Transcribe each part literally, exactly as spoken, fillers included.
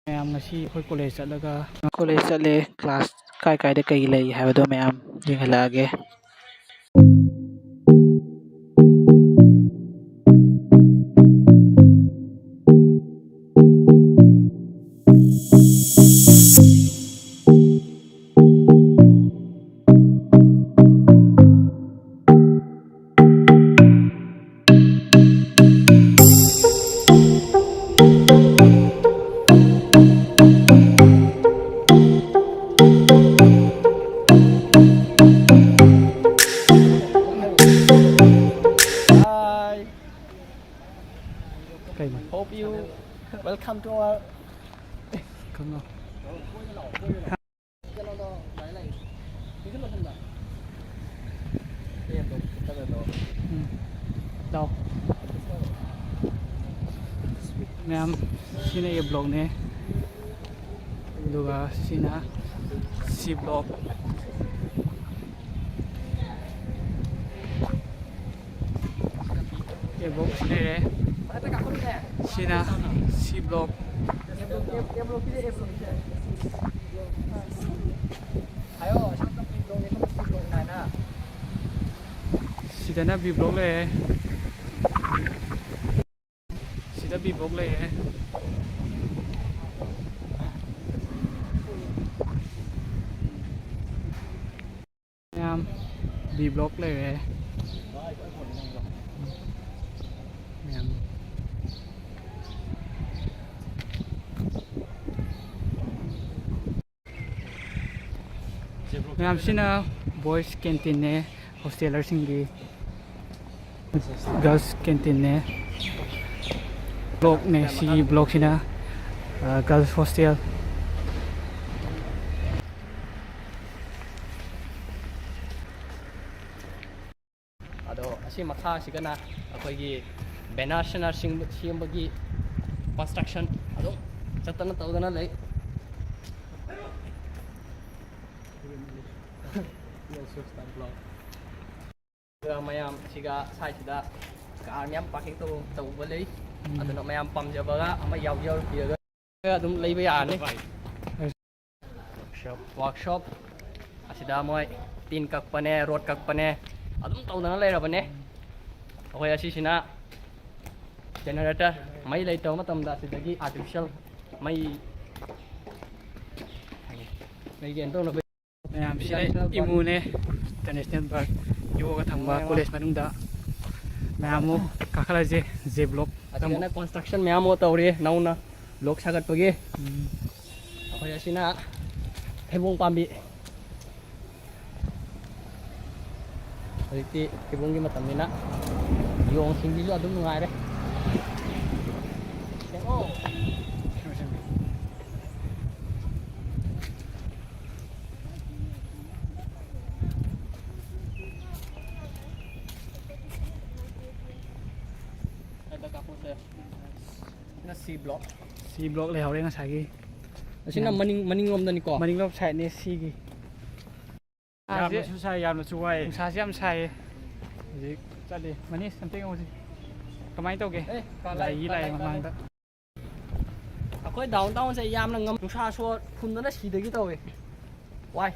ꯃꯌꯥꯝ, ꯉꯁꯤ ꯑꯩꯈꯣꯏ ꯀꯣꯂꯦꯖ ꯆꯠꯂꯒ, ꯀꯣꯂꯦꯖ ꯆꯠꯂꯦ, ꯀ꯭ꯂꯥꯁ ꯀꯥꯏ ꯀꯥꯏꯗ ꯀꯩ ꯂꯩ ꯍꯥꯏꯕꯗꯣ ꯃꯌꯥꯝ ꯌꯦꯡꯍꯜꯂꯛꯑꯒꯦ꯫ Hi. Kay man. Hope you welcome to our. Come on. ꯎꯝ. ꯂꯥꯎ꯫ ꯃꯌꯥꯝ, ꯁꯤꯅ A blockꯅꯦ꯫ ꯑꯗꯨꯒ ꯁꯤꯅ C block꯫ A block ꯁꯤ ꯂꯩꯔꯦ꯫ ꯁꯤꯅ C block꯫ ꯁꯤꯗꯅ B block ꯂꯩꯔꯦ꯫ ꯁꯤꯗ B block ꯂꯩꯔꯦ꯫ ꯃꯌꯥꯝ, B block ꯂꯩꯔꯦ꯫ ꯃꯌꯥꯝ꯫ ꯃꯌꯥꯝ, ꯁꯤꯅ boys canteenꯅꯦ, hostelerꯁꯤꯡꯒꯤ꯫ Girls canteenꯅꯦ꯫ Blockꯅꯦ, ꯁꯤꯒꯤ blockꯁꯤꯅ, ꯑ, girls hostel꯫ ꯑꯗꯣ ꯑꯁꯤ ꯃꯈꯥꯁꯤꯒꯅ ꯑꯩꯈꯣꯏꯒꯤ banner ꯁꯦꯅꯔ ꯁꯤꯡ-, ꯁꯦꯝꯕꯒꯤ construction ꯑꯗꯨꯝ ꯆꯠꯇꯅ ꯇꯧꯗꯅ ꯂꯩ꯫ ꯑꯗꯨꯒ ꯃꯌꯥꯝ ꯁꯤꯒ ꯁꯥꯏꯁꯤꯗ car ꯃꯌꯥꯝ parking ꯇꯧꯕ, ꯇꯧꯕ ꯂꯩ꯫ ꯎꯝ꯫ ꯑꯗꯨꯅ ꯃꯌꯥꯝ ꯄꯥꯝꯖꯕꯒ ꯑꯃ ꯌꯥꯎꯖꯔꯨꯕꯤꯔꯒ ꯑꯗꯨꯝ ꯂꯩꯕ ꯌꯥꯔꯅꯤ꯫ Workshop꯫ Workshop ꯑꯁꯤꯗ ꯃꯣꯏ ꯇꯤꯟ ꯀꯛꯄꯅꯦ, ꯔꯣꯠ ꯀꯛꯄꯅꯦ, ꯑꯗꯨꯝ ꯇꯧꯗꯅ ꯂꯩꯔꯕꯅꯦ꯫ ꯑꯩꯈꯣꯏ ꯑꯁꯤꯁꯤꯅ generator, ꯃꯩ ꯂꯩꯇꯕ ꯃꯇꯝꯗ ꯑꯁꯤꯗꯒꯤ artificial ꯃꯩ, ꯃꯩ ꯀꯩꯅꯣ ꯇꯧꯅꯕ꯫ ꯃꯌꯥꯝꯁꯤꯅ ꯏꯃꯨꯅꯦ, International Park ꯌꯣꯛꯑꯒ ꯊꯝꯕ ꯃꯌꯥꯝ꯫ College ꯃꯅꯨꯡꯗ꯫ ꯃꯌꯥꯝ ꯑꯃꯨꯛ ꯀꯥꯈꯠꯂꯁꯦ, J block꯫ ꯑꯁꯤꯗꯅ construction ꯃꯌꯥꯝ ꯑꯃ ꯇꯧꯔꯤ ꯅꯧꯅ꯫ Block ꯁꯥꯒꯠꯄꯒꯤ꯫ ꯎꯝ꯫ ꯑꯩꯈꯣꯏ ꯑꯁꯤꯅ ꯊꯩꯕꯣꯡ ꯄꯥꯝꯕꯤ꯫ ꯍꯧꯖꯤꯛꯇꯤ ꯊꯩꯕꯣꯡꯒꯤ ꯃꯇꯝꯅꯤꯅ ꯌꯣꯡꯁꯤꯡꯁꯤꯁꯨ ꯑꯗꯨꯝ ꯅꯨꯡꯉꯥꯏꯔꯦ꯫ ꯁꯦꯡꯉꯣ꯫ ꯁꯤꯅ C block꯫ C block ꯂꯩꯍꯧꯔꯦ ꯉꯁꯥꯏꯒꯤ꯫ ꯑꯁꯤꯅ ꯃꯅꯤꯡ, ꯃꯅꯤꯡꯂꯣꯝꯗꯅꯤꯀꯣ? ꯃꯅꯤꯡꯂꯣꯝ sideꯅꯦ ꯁꯤꯒꯤ꯫ ꯌꯥꯝꯅꯁꯨ ꯁꯥꯏ, ꯌꯥꯝꯅꯁꯨ ꯋꯥꯏ꯫ ꯅꯨꯡꯁꯥꯁꯦ ꯌꯥꯝ ꯁꯥꯏꯌꯦ꯫ ꯍꯧꯖꯤꯛ ꯆꯠꯂꯤ꯫ ꯃꯅꯤꯁ, ꯑꯝꯇ ꯌꯦꯡꯉꯨꯁꯤ꯫ ꯀꯃꯥꯏꯅ ꯇꯧꯒꯦ? ꯑꯦ, ꯀꯥ ꯂꯥꯛꯏ, ꯂꯥꯛꯏ ꯀꯥ ꯂꯥꯛꯏ ꯃꯃꯥꯡꯗ꯫ ꯑꯩꯈꯣꯏ downtownꯁꯦ ꯌꯥꯝꯅ ꯉꯝ-, ꯅꯨꯡꯁꯥ ꯁꯣ ꯐꯨꯟꯗꯅ ꯁꯤꯗꯒꯤ ꯇꯧꯋꯦ꯫ ꯋꯥꯏ꯫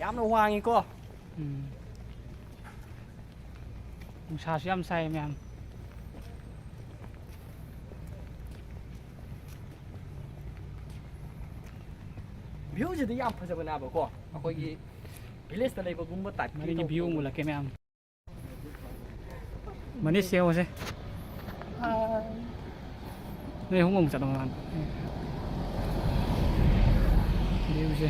ꯌꯥꯝꯅ ꯋꯥꯡꯉꯤꯀꯣ꯫ ꯎꯝ꯫ ꯅꯨꯡꯁꯥꯁꯨ ꯌꯥꯝ ꯁꯥꯏ ꯃꯌꯥꯝ꯫ Viewꯁꯤꯗꯤ ꯌꯥꯝ ꯐꯖꯕꯅꯦꯕꯀꯣ꯫ ꯑꯩꯈꯣꯏꯒꯤ villageꯇ ꯂꯩꯕꯒꯨꯝꯕ typeꯀꯤ ꯃꯅꯤꯡꯒꯤ ꯇꯧꯕ꯫ View ꯑꯃꯨꯛ ꯎꯠꯂꯛꯀꯦ ꯃꯌꯥꯝ꯫ ꯃꯅꯤꯁ ꯌꯦꯡꯉꯨꯁꯦ꯫ ꯅꯣꯏ ꯑꯍꯨꯝ ꯑꯃꯨꯛ ꯆꯠꯂꯣ ꯃꯃꯥꯡꯗ꯫ Viewꯁꯦ꯫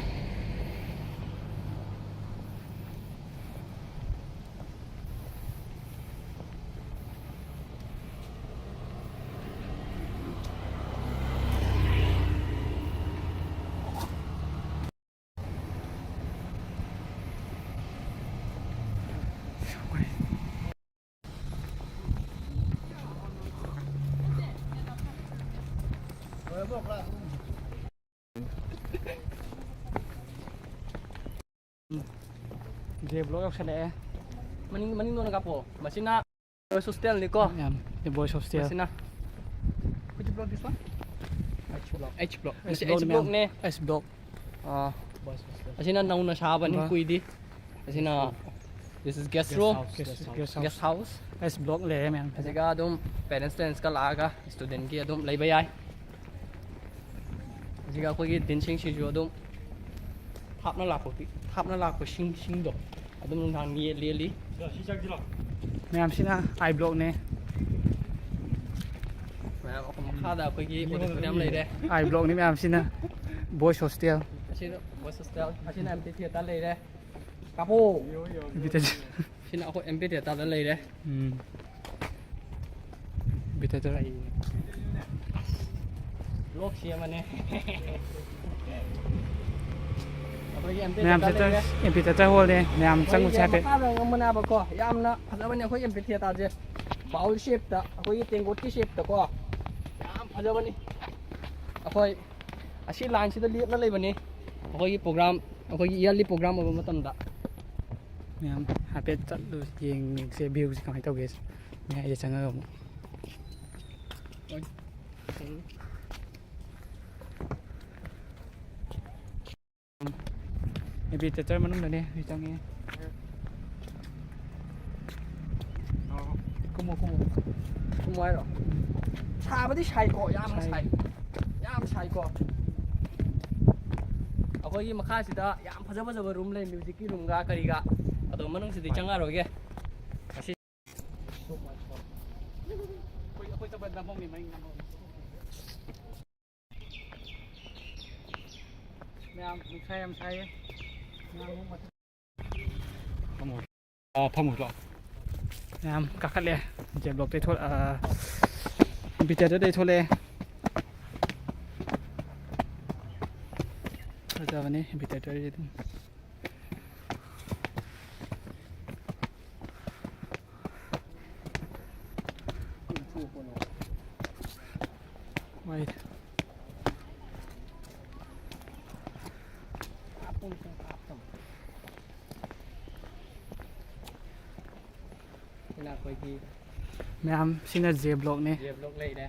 J block ꯌꯧꯁꯜꯂꯛꯑꯦ꯫ ꯃꯅꯤꯡ, ꯃꯅꯤꯡꯗ ꯑꯣꯏꯅ ꯀꯥꯞꯄꯛꯑꯣ꯫ ꯃꯁꯤꯅ boys hostelꯅꯤꯀꯣ꯫ ꯌꯥꯝ, the boys hostel꯫ ꯃꯁꯤꯅ꯫ Which block this one? H block. H block. ꯃꯁꯤ H blockꯅꯤ, ꯃꯌꯥꯝ꯫ Blockꯅꯦ꯫ H block꯫ ꯑꯥ, ꯑꯁꯤꯅ ꯅꯧꯅ ꯁꯥꯕꯅꯤ, ꯕꯥ꯫ ꯀꯨꯏꯗꯤ꯫ ꯑꯁꯤꯅ, this is guest room꯫ Guest house, guest house꯫ Guest house꯫ Guest house꯫ H block ꯂꯩꯔꯦ ꯃꯌꯥꯝ꯫ ꯑꯁꯤꯒ ꯑꯗꯨꯝ parents, parents ꯀ ꯂꯥꯛꯑꯒ student ꯀꯤ ꯑꯗꯨꯝ ꯂꯩꯕ ꯌꯥꯏ꯫ ꯑꯁꯤꯒ ꯑꯩꯈꯣꯏꯒꯤ ꯇꯤꯟꯁꯤꯡꯁꯤꯁꯨ ꯑꯗꯨꯝ ꯊꯥꯞꯅ ꯂꯥꯛꯄ, ꯊꯥꯞꯅ ꯂꯥꯛꯄꯁꯤꯡ, ꯁꯤꯡꯗꯣ ꯑꯗꯨꯝ ꯅꯨꯡꯗꯥꯡ ꯌꯦ-, ꯂꯦꯜꯂꯤ꯫ ꯃꯌꯥꯝꯁꯤꯅ I blockꯅꯦ꯫ ꯃꯌꯥꯝ ꯑꯩꯈꯣꯏ ꯃꯈꯥꯗ ꯑꯩꯈꯣꯏꯒꯤ auditorium ꯂꯩꯔꯦ꯫ I blockꯅꯤ ꯃꯌꯥꯝꯁꯤꯅ꯫ Boys hostel꯫ ꯑꯁꯤꯅ boys hostel, ꯑꯁꯤꯅ amphitheater ꯂꯩꯔꯦ꯫ ꯀꯥꯞꯄꯣ! Amphitheater꯫ ꯁꯤꯅ ꯑꯩꯈꯣꯏ amphitheaterꯗ ꯂꯩꯔꯦ꯫ ꯎꯝ꯫ Amphitheater꯫ ꯂꯣꯛꯁꯤ ꯑꯃꯅꯦ꯫ ꯑꯩꯈꯣꯏꯒꯤ ꯃꯌꯥꯝꯁꯦ amphitheaterꯗ ꯂꯩꯔꯦ꯫ Amphitheater ꯍꯣꯜꯅꯦ꯫ ꯃꯌꯥꯝ ꯆꯪꯉꯨꯁꯦ ꯑꯩꯈꯣꯏꯒꯤ ꯍꯥꯏꯐꯦꯠ꯫ ꯃꯈꯥꯗ ꯉꯝꯃꯅꯥꯕꯀꯣ, ꯌꯥꯝꯅ ꯐꯖꯕꯅꯦ ꯑꯩꯈꯣꯏ amphitheaterꯁꯦ꯫ Bowl shapeꯇ, ꯑꯩꯈꯣꯏꯒꯤ ꯇꯦꯡꯀꯣꯠꯀꯤ shapeꯇꯀꯣ꯫ ꯌꯥꯝ ꯐꯖꯕꯅꯤ꯫ ꯑꯩꯈꯣꯏ ꯑꯁꯤ lineꯁꯤꯗ ꯂꯦꯞꯅ ꯂꯩꯕꯅꯤ꯫ ꯑꯩꯈꯣꯏꯒꯤ program, ꯑꯩꯈꯣꯏꯒꯤ yearly program ꯑꯣꯏꯕ ꯃꯇꯝꯗ꯫ ꯃꯌꯥꯝ ꯍꯥꯏꯐꯦꯠ ꯆꯠꯂꯨ, ꯌꯦꯡꯁꯦ viewꯁꯦ ꯀꯃꯥꯏꯅ ꯇꯧꯒꯦ꯫ ꯃꯌꯥꯏꯗ ꯆꯪꯉꯒ ꯑꯃꯨꯛ꯫ ꯍꯣꯏ꯫ Amphitheater ꯃꯅꯨꯡꯗꯅꯦ ꯍꯧꯖꯤꯛ ꯆꯪꯉꯤ꯫ ꯀꯨꯝꯃꯣ, ꯀꯨꯝꯃꯣ꯫ ꯀꯨꯝꯃꯣ ꯍꯥꯏꯔꯣ? ꯁꯥꯕꯗꯤ ꯁꯥꯏꯀꯣ, ꯌꯥꯝꯅ ꯁꯥꯏ꯫ ꯁꯥꯏ꯫ ꯌꯥꯝ ꯁꯥꯏꯀꯣ꯫ ꯑꯩꯈꯣꯏꯒꯤ ꯃꯈꯥꯁꯤꯗ ꯌꯥꯝ ꯐꯖ ꯐꯖꯕ room ꯂꯩ, musicꯀꯤ roomꯒ ꯀꯔꯤꯒ꯫ ꯑꯗꯣ ꯃꯅꯨꯡꯁꯤꯗꯤ ꯆꯪꯉꯔꯣꯏꯒꯦ꯫ ꯑꯁꯤ ꯑꯩꯈꯣꯏ, ꯑꯩꯈꯣꯏ ꯆꯠꯄ ꯅꯝꯍꯧꯅꯤ, ꯃꯅꯤꯡ ꯅꯝꯍꯧꯅꯤ꯫ ꯃꯌꯥꯝ ꯅꯨꯡꯁꯥ ꯌꯥꯝ ꯁꯥꯏꯌꯦ꯫ ꯃꯌꯥꯝ ꯑꯃꯨꯛ ꯃꯊꯛ ꯐꯝꯃꯨ꯫ ꯑꯥ, ꯐꯝꯃꯨ ꯂꯥꯎ꯫ ꯃꯌꯥꯝ ꯀꯥꯈꯠꯂꯦ꯫ J blockꯇꯩ ꯊꯣꯛ-, ꯑꯥ, amphitheaterꯗꯩ ꯊꯣꯛꯂꯛꯑꯦ꯫ ꯐꯖꯕꯅꯦ amphitheaterꯁꯦ ꯑꯗꯨꯝ꯫ ꯋꯥꯏꯗ꯫ ꯁꯤꯅ ꯑꯩꯈꯣꯏꯒꯤ ꯃꯌꯥꯝ, ꯁꯤꯅ J blockꯅꯦ꯫ J block ꯂꯩꯔꯦ꯫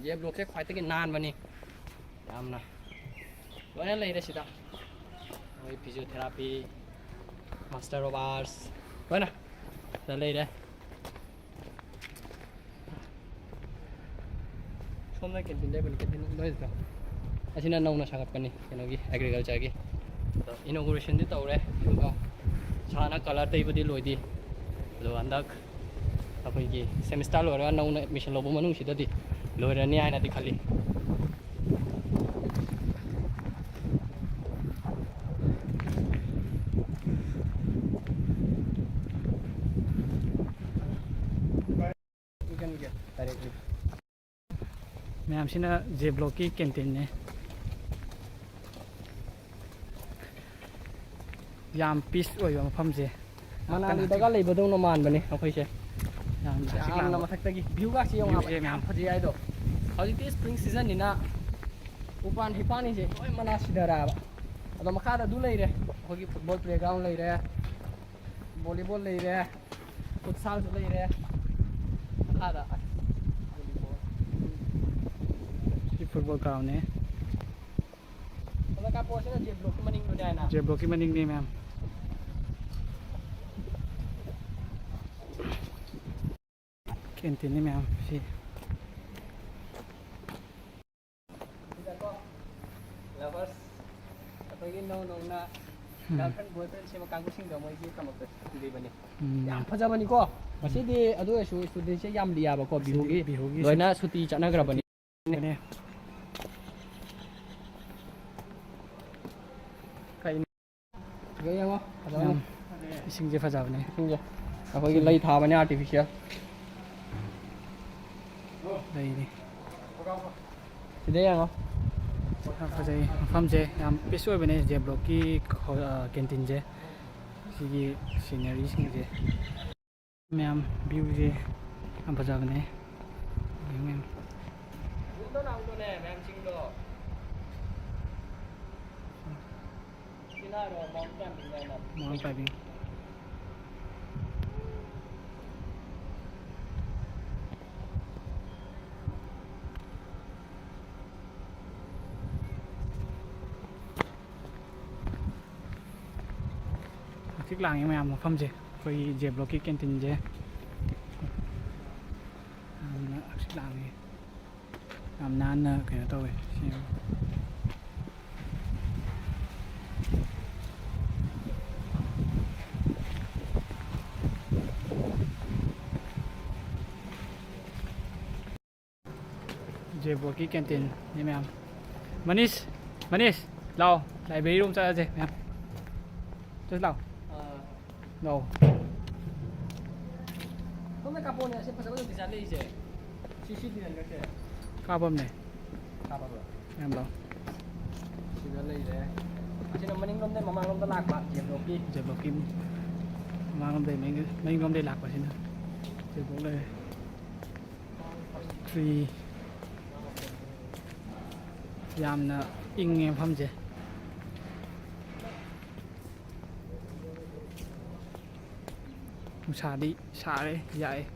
J blockꯁꯦ ꯈ꯭ꯋꯥꯏꯗꯒꯤ ꯅꯥꯟꯕꯅꯤ꯫ ꯌꯥꯝꯅ ꯂꯣꯏꯅ ꯂꯩꯔꯦ ꯁꯤꯗ꯫ ꯃꯣꯏ physiotherapy, master of arts, ꯂꯣꯏꯅ ꯁꯤꯗ ꯂꯩꯔꯦ꯫ ꯁꯣꯝꯗ canteen ꯂꯩꯕꯅꯤ, canteen ꯂꯣꯏꯗ꯫ ꯑꯁꯤꯅ ꯅꯧꯅ ꯁꯥꯒꯠꯄꯅꯤ ꯀꯩꯅꯣꯒꯤ, agricultureꯒꯤ꯫ ꯑꯗꯣ inaugurationꯗꯤ ꯇꯧꯔꯦ, ꯑꯗꯨꯒ ꯁꯥꯅ colour ꯇꯩꯕꯗꯤ ꯂꯣꯏꯗꯦ꯫ ꯑꯗꯣ ꯍꯟꯗꯛ ꯑꯩꯈꯣꯏꯒꯤ semester ꯂꯣꯏꯔꯒ ꯅꯧꯅ admission ꯂꯧꯕ ꯃꯅꯨꯡꯁꯤꯗꯗꯤ ꯂꯣꯏꯔꯅꯤ ꯍꯥꯏꯅꯗꯤ ꯈꯜꯂꯤ꯫ ꯃꯌꯥꯝꯁꯤꯅ J blockꯀꯤ canteenꯅꯦ꯫ ꯌꯥꯝ peace ꯑꯣꯏꯕ ꯃꯐꯝꯁꯦ꯫ ꯌꯥꯝ ꯀꯟꯅ ꯃꯅꯥꯂꯤꯗꯒ ꯂꯩꯕꯗꯧꯅ ꯃꯥꯟꯕꯅꯦ ꯑꯩꯈꯣꯏꯁꯦ꯫ ꯌꯥꯝ ꯍꯛꯆꯤꯛ ꯌꯥꯝꯅ ꯂꯥꯡꯕ꯫ ꯃꯊꯛꯇꯒꯤ viewꯒꯁꯤ ꯌꯦꯡꯉꯣ ꯍꯥꯏꯕ, viewꯁꯦ ꯌꯥꯝ ꯃꯌꯥꯝ꯫ ꯐꯖꯩ ꯍꯥꯏꯗꯣ꯫ ꯍꯧꯖꯤꯛꯇꯤ spring seasonꯅꯤꯅ ꯎꯄꯥꯟ ꯍꯩꯄꯥꯟꯁꯤꯡꯁꯦ ꯂꯣꯏ ꯃꯅꯥ ꯁꯤꯊꯔꯛꯑꯕ꯫ ꯑꯗꯣ ꯃꯈꯥꯗ ꯑꯗꯨ ꯂꯩꯔꯦ, ꯑꯩꯈꯣꯏꯒꯤ football playground ꯂꯩꯔꯦ, volleyball ꯂꯩꯔꯦ, futsalꯁꯨ ꯂꯩꯔꯦ꯫ ꯃꯈꯥꯗ ꯑꯁ, volleyball꯫ ꯁꯤ football groundꯅꯦ꯫ ꯑꯗ ꯀꯥꯞꯄꯣ, ꯁꯤꯅ J blockꯀꯤ ꯃꯅꯤꯡꯗꯨꯅꯦ ꯍꯥꯏꯅ꯫ J blockꯀꯤ ꯃꯅꯤꯡꯅꯦ, ꯃꯌꯥꯝ꯫ Canteenꯅꯤ, ꯃꯌꯥꯝ, ꯁꯤ꯫ ꯁꯤꯗꯀꯣ, lovers, ꯑꯩꯈꯣꯏꯒꯤ ꯅꯧ ꯅꯧꯅ ꯎꯝ꯫ Girlfriend, boyfriend ꯁꯦꯝꯕ ꯀꯥꯡꯕꯨꯁꯤꯡꯗꯣ ꯃꯣꯏꯒꯤ ꯀꯃꯛꯇ ꯊꯝꯕꯤꯕꯅꯦ꯫ ꯎꯝ꯫ ꯌꯥꯝ ꯐꯖꯕꯅꯤꯀꯣ꯫ ꯉꯁꯤꯗꯤ ꯑꯗꯨ ꯑꯣꯏꯔꯁꯨ studentꯁꯦ ꯌꯥꯝ ꯂꯤꯌꯥꯕꯀꯣ, ꯉꯁꯤꯗꯤ ꯕꯤꯍꯨꯒꯤ ꯕꯤꯍꯨꯒꯤ ꯂꯣꯏꯅ ꯁꯨꯇꯤ ꯆꯠꯅꯈ꯭ꯔꯕꯅꯤ꯫ ꯁꯨꯇꯤꯅꯦ꯫ ꯀꯩꯅꯣ? ꯁꯤꯗ ꯌꯦꯡꯉꯣ, ꯐꯖꯕꯅꯤ꯫ ꯌꯥꯝ ꯏꯁꯤꯡꯁꯦ ꯐꯖꯕꯅꯦ꯫ ꯏꯁꯤꯡꯁꯦ꯫ ꯑꯩꯈꯣꯏꯒꯤ ꯏꯁꯤꯡ꯫ ꯂꯩ ꯊꯥꯕꯅꯦ artificial꯫ ꯂꯩꯅꯤ꯫ ꯁꯤꯗ ꯌꯦꯡꯉꯣ꯫ ꯌꯥꯝ ꯐꯖꯩ ꯃꯐꯝꯁꯦ, ꯌꯥꯝ peace ꯑꯣꯏꯕꯅꯦ J blockꯀꯤ ꯈꯣ-, ꯑ, canteenꯁꯦ꯫ ꯁꯤꯒꯤ sceneryꯁꯤꯡꯁꯦ꯫ ꯃꯌꯥꯝ viewꯁꯦ ꯌꯥꯝ ꯐꯖꯕꯅꯦ꯫ ꯌꯦꯡꯉꯨ, ꯌꯦꯡꯉꯨ꯫ Mount climbing꯫ ꯍꯧꯖꯤꯛ ꯂꯥꯡꯉꯤ ꯃꯌꯥꯝ ꯃꯐꯝꯁꯦ, ꯑꯩꯈꯣꯏꯒꯤ ꯖꯦ ꯕ꯭ꯂꯣꯛꯀꯤ ꯀꯦꯟꯇꯤꯟꯁꯦ꯫ ꯌꯥꯝꯅ ꯍꯛꯆꯤꯠ ꯂꯥꯡꯉꯤ꯫ ꯌꯥꯝ ꯅꯥꯟꯅ ꯀꯩꯅꯣ ꯇꯧꯋꯦ꯫ ꯁꯤ ꯌꯦꯡꯉꯨ꯫ ꯖꯦ ꯕ꯭ꯂꯣꯛꯀꯤ ꯀꯦꯟꯇꯤꯟꯅꯤ ꯃꯌꯥꯝ꯫ ꯃꯅꯤꯁ, ꯃꯅꯤꯁ, ꯂꯥꯛꯑꯣ, ꯂꯥꯏꯕ꯭ꯔꯦꯔꯤ ꯔꯣꯝ ꯆꯠꯂꯁꯦ ꯃꯌꯥꯝ꯫ ꯆꯠꯁꯤ ꯂꯥꯛꯑꯣ꯫ ꯑꯥ꯫ ꯂꯥꯛꯑꯣ꯫ ꯁꯣꯝꯗ ꯀꯥꯞꯄꯛꯑꯣꯅꯦ, ꯑꯁꯤ ꯐꯖꯕ ꯑꯗꯨꯝ ꯗꯤꯖꯥꯏꯟ ꯂꯩꯔꯤꯁꯦ꯫ ꯁꯤ, ꯁꯤ ꯗꯤꯖꯥꯏꯟꯒꯁꯦ꯫ ꯀꯥꯞꯄꯝꯅꯦ꯫ ꯀꯥꯞꯄꯕ꯭ꯔꯣ? ꯃꯌꯥꯝ ꯂꯥꯛꯑꯣ꯫ ꯁꯤꯗ ꯂꯩꯔꯦ꯫ ꯑꯁꯤꯅ ꯃꯅꯤꯡꯂꯣꯝꯗꯩ ꯃꯃꯥꯡꯂꯣꯝꯗ ꯂꯥꯛꯄ ꯖꯦ ꯕ꯭ꯂꯣꯛꯀꯤ꯫ ꯖꯦ ꯕ꯭ꯂꯣꯛꯀꯤ ꯃꯃꯥꯡꯂꯣꯝꯗꯩ ꯃꯅꯤꯡ-, ꯃꯅꯤꯡꯂꯣꯝꯗꯩ ꯂꯥꯛꯄꯁꯤꯅ ꯖꯦ ꯕ꯭ꯂꯣꯛ ꯂꯩꯔꯦ꯫ ꯇ꯭ꯔꯤ꯫ ꯌꯥꯝꯅ ꯏꯪꯉꯦ ꯃꯐꯝꯁꯦ꯫ ꯅꯨꯡꯁꯥꯗꯤ ꯁꯥꯔꯦ, ꯌꯥꯛꯑꯦ꯫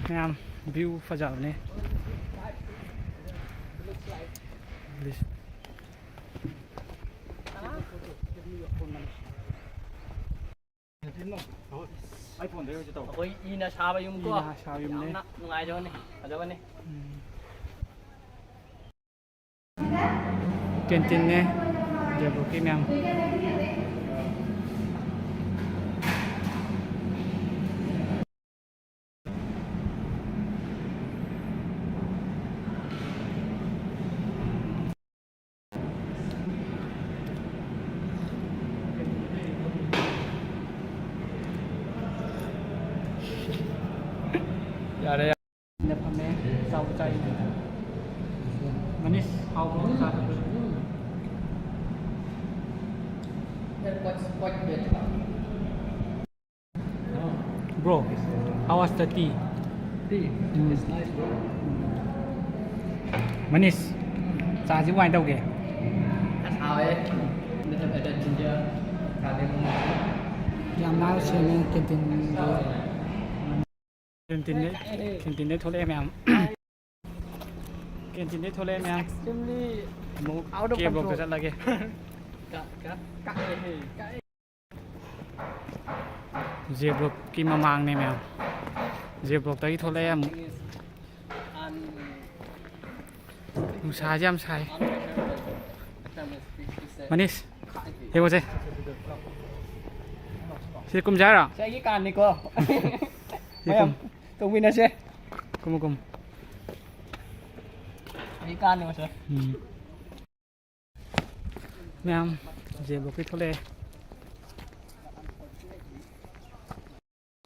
ꯃꯌꯥꯝ, ꯚ꯭ꯌꯨ ꯐꯖꯕꯅꯦ꯫ ꯑꯩꯈꯣꯏ ꯏꯅ ꯁꯥꯕ ꯌꯨꯝ ꯀꯣ꯫ ꯏꯅ ꯁꯥꯕ ꯌꯨꯝꯅꯦ꯫ ꯌꯥꯝꯅ ꯅꯨꯡꯉꯥꯏꯖꯕꯅꯤ, ꯐꯖꯕꯅꯤ꯫ ꯎꯝ꯫ ꯀꯦꯟꯇꯤꯟꯅꯦ, ꯖꯦ ꯕ꯭ꯂꯣꯛꯀꯤ ꯃꯌꯥꯝ꯫ ꯌꯥꯔꯦ, ꯌꯥꯔꯦ꯫ ꯁꯤꯗ ꯐꯝꯃꯦ, ꯆꯥꯕ ꯆꯥꯔꯤꯉꯩꯗ꯫ ꯃꯅꯤꯁ, ꯍꯥꯎꯕ꯭ꯔꯣ? ꯆꯥꯕ? Bro, how was the tea? Tea? Mm. It's nice, bro. Manish, ꯆꯥꯁꯤ ꯀꯃꯥꯏꯅ ꯇꯧꯒꯦ? ꯑꯁ, ꯍꯥꯎꯋꯦ꯫ Little bit of ginger, garlic. ꯌꯥꯝ ꯅꯥꯟꯅ ꯁꯦꯝꯃꯦ ꯀꯦꯟꯇꯤꯟꯗꯣ꯫ ꯀꯦꯟꯇꯤꯟꯗꯩ, ꯀꯦꯟꯇꯤꯟꯗꯩ ꯊꯣꯛꯂꯛꯑꯦ ꯃꯌꯥꯝ꯫ ꯀꯦꯟꯇꯤꯟꯗꯩ ꯊꯣꯛꯂꯛꯑꯦ ꯃꯌꯥꯝ꯫ Extremely ꯑꯃꯨꯛ out of ꯀꯦ ꯕ꯭ꯂꯣꯛꯇ control. ꯆꯠꯂꯒꯦ꯫ ꯀ- ꯀ- ꯀꯛꯑꯦꯍꯦ, ꯀꯛꯑꯦ꯫ ꯖꯦ ꯕ꯭ꯂꯣꯛꯀꯤ ꯃꯃꯥꯡꯅꯦ ꯃꯌꯥꯝ꯫ ꯖꯦ ꯕ꯭ꯂꯣꯛꯇꯒꯤ ꯊꯣꯛꯂꯛꯑꯦ ꯑꯃꯨꯛ꯫ And ꯅꯨꯡꯁꯥꯁꯦ ꯌꯥꯝ ꯁꯥꯏ꯫ unmeasurable. ꯃꯅꯤꯁ, ꯌꯦꯡꯉꯨꯁꯦ꯫ ꯁꯤ ꯀꯨꯝꯁꯦ ꯍꯥꯏꯔꯣ? ꯁꯤ ꯑꯩꯒꯤ ꯀꯥꯟꯅꯤꯀꯣ꯫ ꯁꯤ ꯃꯌꯥꯝ ꯀꯨꯝ꯫ ꯇꯧꯃꯤꯟꯅꯁꯦ꯫ ꯀꯨꯝꯃꯨ, ꯀꯨꯝꯃꯨ꯫ ꯑꯩ ꯀꯥꯟꯅꯤꯀꯣ ꯁꯦ꯫ ꯎꯝ꯫ ꯃꯌꯥꯝ ꯖꯦ ꯕ꯭ꯂꯣꯛꯇꯒꯤ ꯊꯣꯛꯂꯛꯑꯦ꯫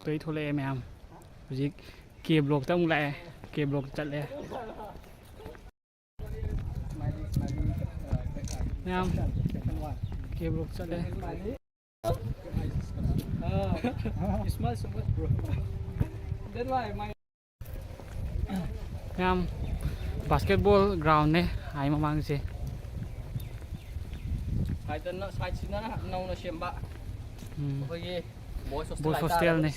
ꯇꯒꯤ ꯊꯣꯛꯂꯛꯑꯦ ꯃꯌꯥꯝ꯫ ꯍꯧꯖꯤꯛ ꯀꯦ ꯕ꯭ꯂꯣꯛꯇ ꯑꯃꯨꯛ ꯂꯥꯛꯑꯦ꯫ ꯀꯦ ꯕ꯭ꯂꯣꯛꯇ ꯆꯠꯂꯦ꯫ ꯃꯌꯥꯝ ꯀꯦ ꯕ꯭ꯂꯣꯛ ꯆꯠꯂꯦ꯫ You smell so much, bro. That's why my ꯃꯌꯥꯝ ꯕꯥꯁꯀꯦꯠꯕꯣꯜ ꯒ꯭ꯔꯥꯎꯟꯅꯦ ꯑꯥꯏ ꯃꯃꯥꯡꯁꯦ꯫ ꯁꯥꯏꯗꯅ ꯁꯥꯏꯠꯁꯤꯅ ꯅꯧꯅ ꯁꯦꯝꯕ ꯎꯝ꯫ ꯑꯩꯈꯣꯏꯒꯤ ꯕꯣꯏꯁ Boys ꯍꯣꯁꯇꯦꯜ hostelꯅꯦ꯫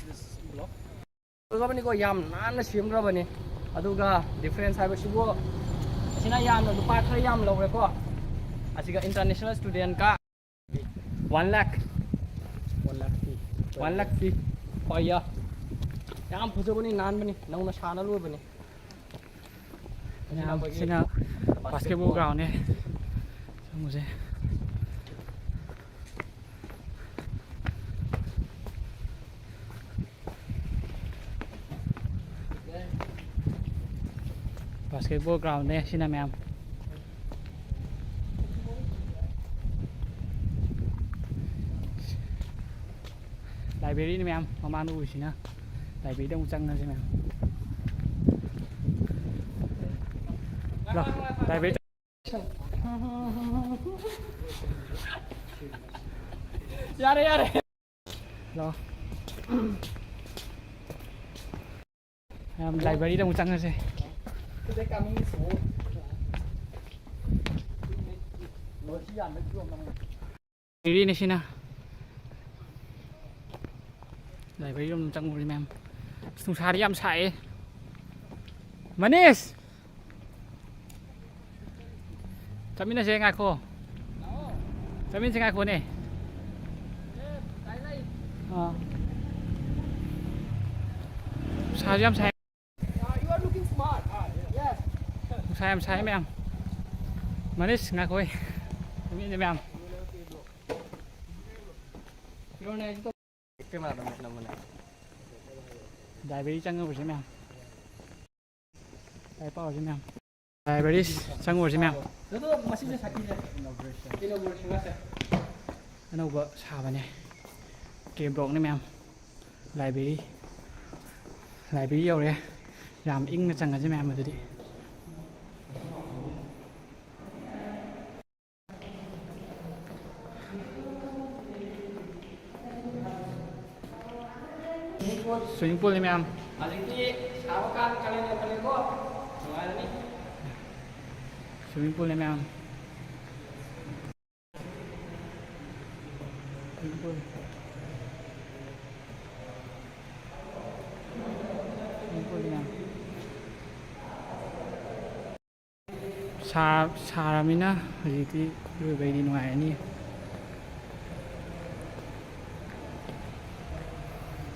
ꯍꯥꯏꯇꯥꯔꯦ꯫ ꯌꯥꯝ ꯅꯥꯟꯅ ꯁꯦꯝꯈ꯭ꯔꯕꯅꯤ꯫ ꯑꯗꯨꯒ ꯗꯤꯐ꯭ꯔꯦꯟꯁ ꯍꯥꯏꯕꯁꯤꯕꯨ ꯑꯁꯤꯅ ꯌꯥꯝꯅ ꯂꯨꯄꯥ ꯈꯔ ꯌꯥꯝ ꯂꯧꯔꯦꯀꯣ꯫ ꯑꯁꯤꯒ international ꯁ꯭ꯇꯨꯗꯦꯟꯀ one lakh. One lakh fee. One lakh fee. ꯍꯣꯏ, ꯌꯥ꯫ ꯌꯥꯝ ꯐꯖꯕꯅꯤ, ꯅꯥꯟꯕꯅꯤ, ꯅꯧꯅ ꯁꯥꯅ ꯂꯣꯏꯕꯅꯤ꯫ ꯃꯌꯥꯝ ꯁꯤꯅ ꯕꯥꯁꯀꯦꯠꯕꯣꯜ ꯒ꯭ꯔꯥꯎꯟꯅꯦ꯫ ꯆꯪꯉꯨꯁꯦ꯫ ꯕꯥꯁꯀꯦꯠꯕꯣꯜ ꯒ꯭ꯔꯥꯎꯟꯅꯦ ꯁꯤꯅ ꯃꯌꯥꯝ꯫ ꯂꯥꯏꯕ꯭ꯔꯦꯔꯤꯅꯤ ꯃꯌꯥꯝ, ꯃꯃꯥꯡꯗ ꯎꯔꯤꯁꯤꯅ꯫ ꯂꯥꯏꯕ꯭ꯔꯦꯔꯤꯗ ꯑꯃꯨꯛ ꯆꯪꯉꯁꯤ ꯃꯌꯥꯝ꯫ ꯂꯥꯎ, ꯂꯥꯏꯕ꯭ꯔꯦꯔꯤ꯫ ꯌꯥꯔꯦ, ꯌꯥꯔꯦ꯫ ꯂꯥꯎ꯫ ꯃꯌꯥꯝ ꯂꯥꯏꯕ꯭ꯔꯦꯔꯤꯗ ꯑꯃꯨꯛ ꯆꯪꯉꯁꯦ꯫ Today coming is good. ꯂꯣꯏꯁꯤ ꯌꯥꯝꯕꯒꯤ ꯐꯤꯕꯝ ꯑꯃ꯫ ꯂꯥꯏꯕ꯭ꯔꯦꯔꯤꯅꯦ ꯁꯤꯅ꯫ ꯂꯥꯏꯕ꯭ꯔꯦꯔꯤ ꯔꯣꯝ ꯆꯪꯉꯨꯔꯤ ꯃꯌꯥꯝ꯫ ꯑꯁ, ꯅꯨꯡꯁꯥꯗꯤ ꯌꯥꯝ ꯁꯥꯏꯌꯦ꯫ ꯃꯅꯤꯁ! ꯆꯠꯃꯤꯟꯅꯁꯦ, ꯉꯥꯏꯈꯣ꯫ ꯆꯠꯃꯤꯟꯅꯁꯦ, ꯉꯥꯏꯈꯣꯅꯦ꯫ ꯑꯥ꯫ ꯅꯨꯡꯁꯥꯁꯨ ꯌꯥꯝ ꯁꯥꯏ꯫ ꯅꯨꯡꯁꯥ ꯌꯥꯝ ꯁꯥꯏ ꯃꯌꯥꯝ꯫ ꯃꯅꯤꯁ, ꯉꯥꯏꯈꯣꯍꯦ꯫ ꯆꯠꯃꯤꯟꯅꯁꯦ ꯃꯌꯥꯝ꯫ ꯂꯥꯏꯕ꯭ꯔꯦꯔꯤ ꯆꯪꯉꯨꯔꯁꯦ ꯃꯌꯥꯝ꯫ ꯂꯥꯏꯔꯤꯛ ꯄꯥꯎꯔꯁꯦ ꯃꯌꯥꯝ꯫ ꯂꯥꯏꯕ꯭ꯔꯦꯔꯤ ꯆꯪꯉꯨꯔꯁꯦ ꯃꯌꯥꯝ꯫ ꯑꯅꯧꯕ ꯁꯥꯕꯅꯦ꯫ ꯀꯦ ꯕ꯭ꯂꯣꯛꯅꯦ ꯃꯌꯥꯝ꯫ ꯂꯥꯏꯕ꯭ꯔꯦꯔꯤ꯫ ꯂꯥꯏꯕ꯭ꯔꯦꯔꯤ ꯌꯧꯔꯦ꯫ ꯌꯥꯝ ꯏꯪꯅ ꯆꯪꯉꯁꯦ ꯃꯌꯥꯝ ꯑꯗꯨꯗꯤ꯫ Swimming poolꯅꯤ ꯃꯌꯥꯝ꯫ ꯍꯧꯖꯤꯛꯇꯤ ꯁꯥꯕ ꯀꯥꯟ, ꯀꯥꯂꯦꯟ ꯌꯧꯁꯜꯂꯛꯑꯦꯀꯣ꯫ ꯅꯨꯡꯉꯥꯏꯔꯅꯤ꯫ Swimming poolꯅꯤ ꯃꯌꯥꯝ꯫ Swimming pool꯫ Swimming poolꯅꯤ ꯃꯌꯥꯝ꯫ ꯁꯥ-, ꯁꯥꯔꯃꯤꯅ ꯍꯧꯖꯤꯛꯇꯤ ꯏꯔꯣꯏꯕꯩꯗꯤ ꯅꯨꯡꯉꯥꯏꯔꯅꯤ꯫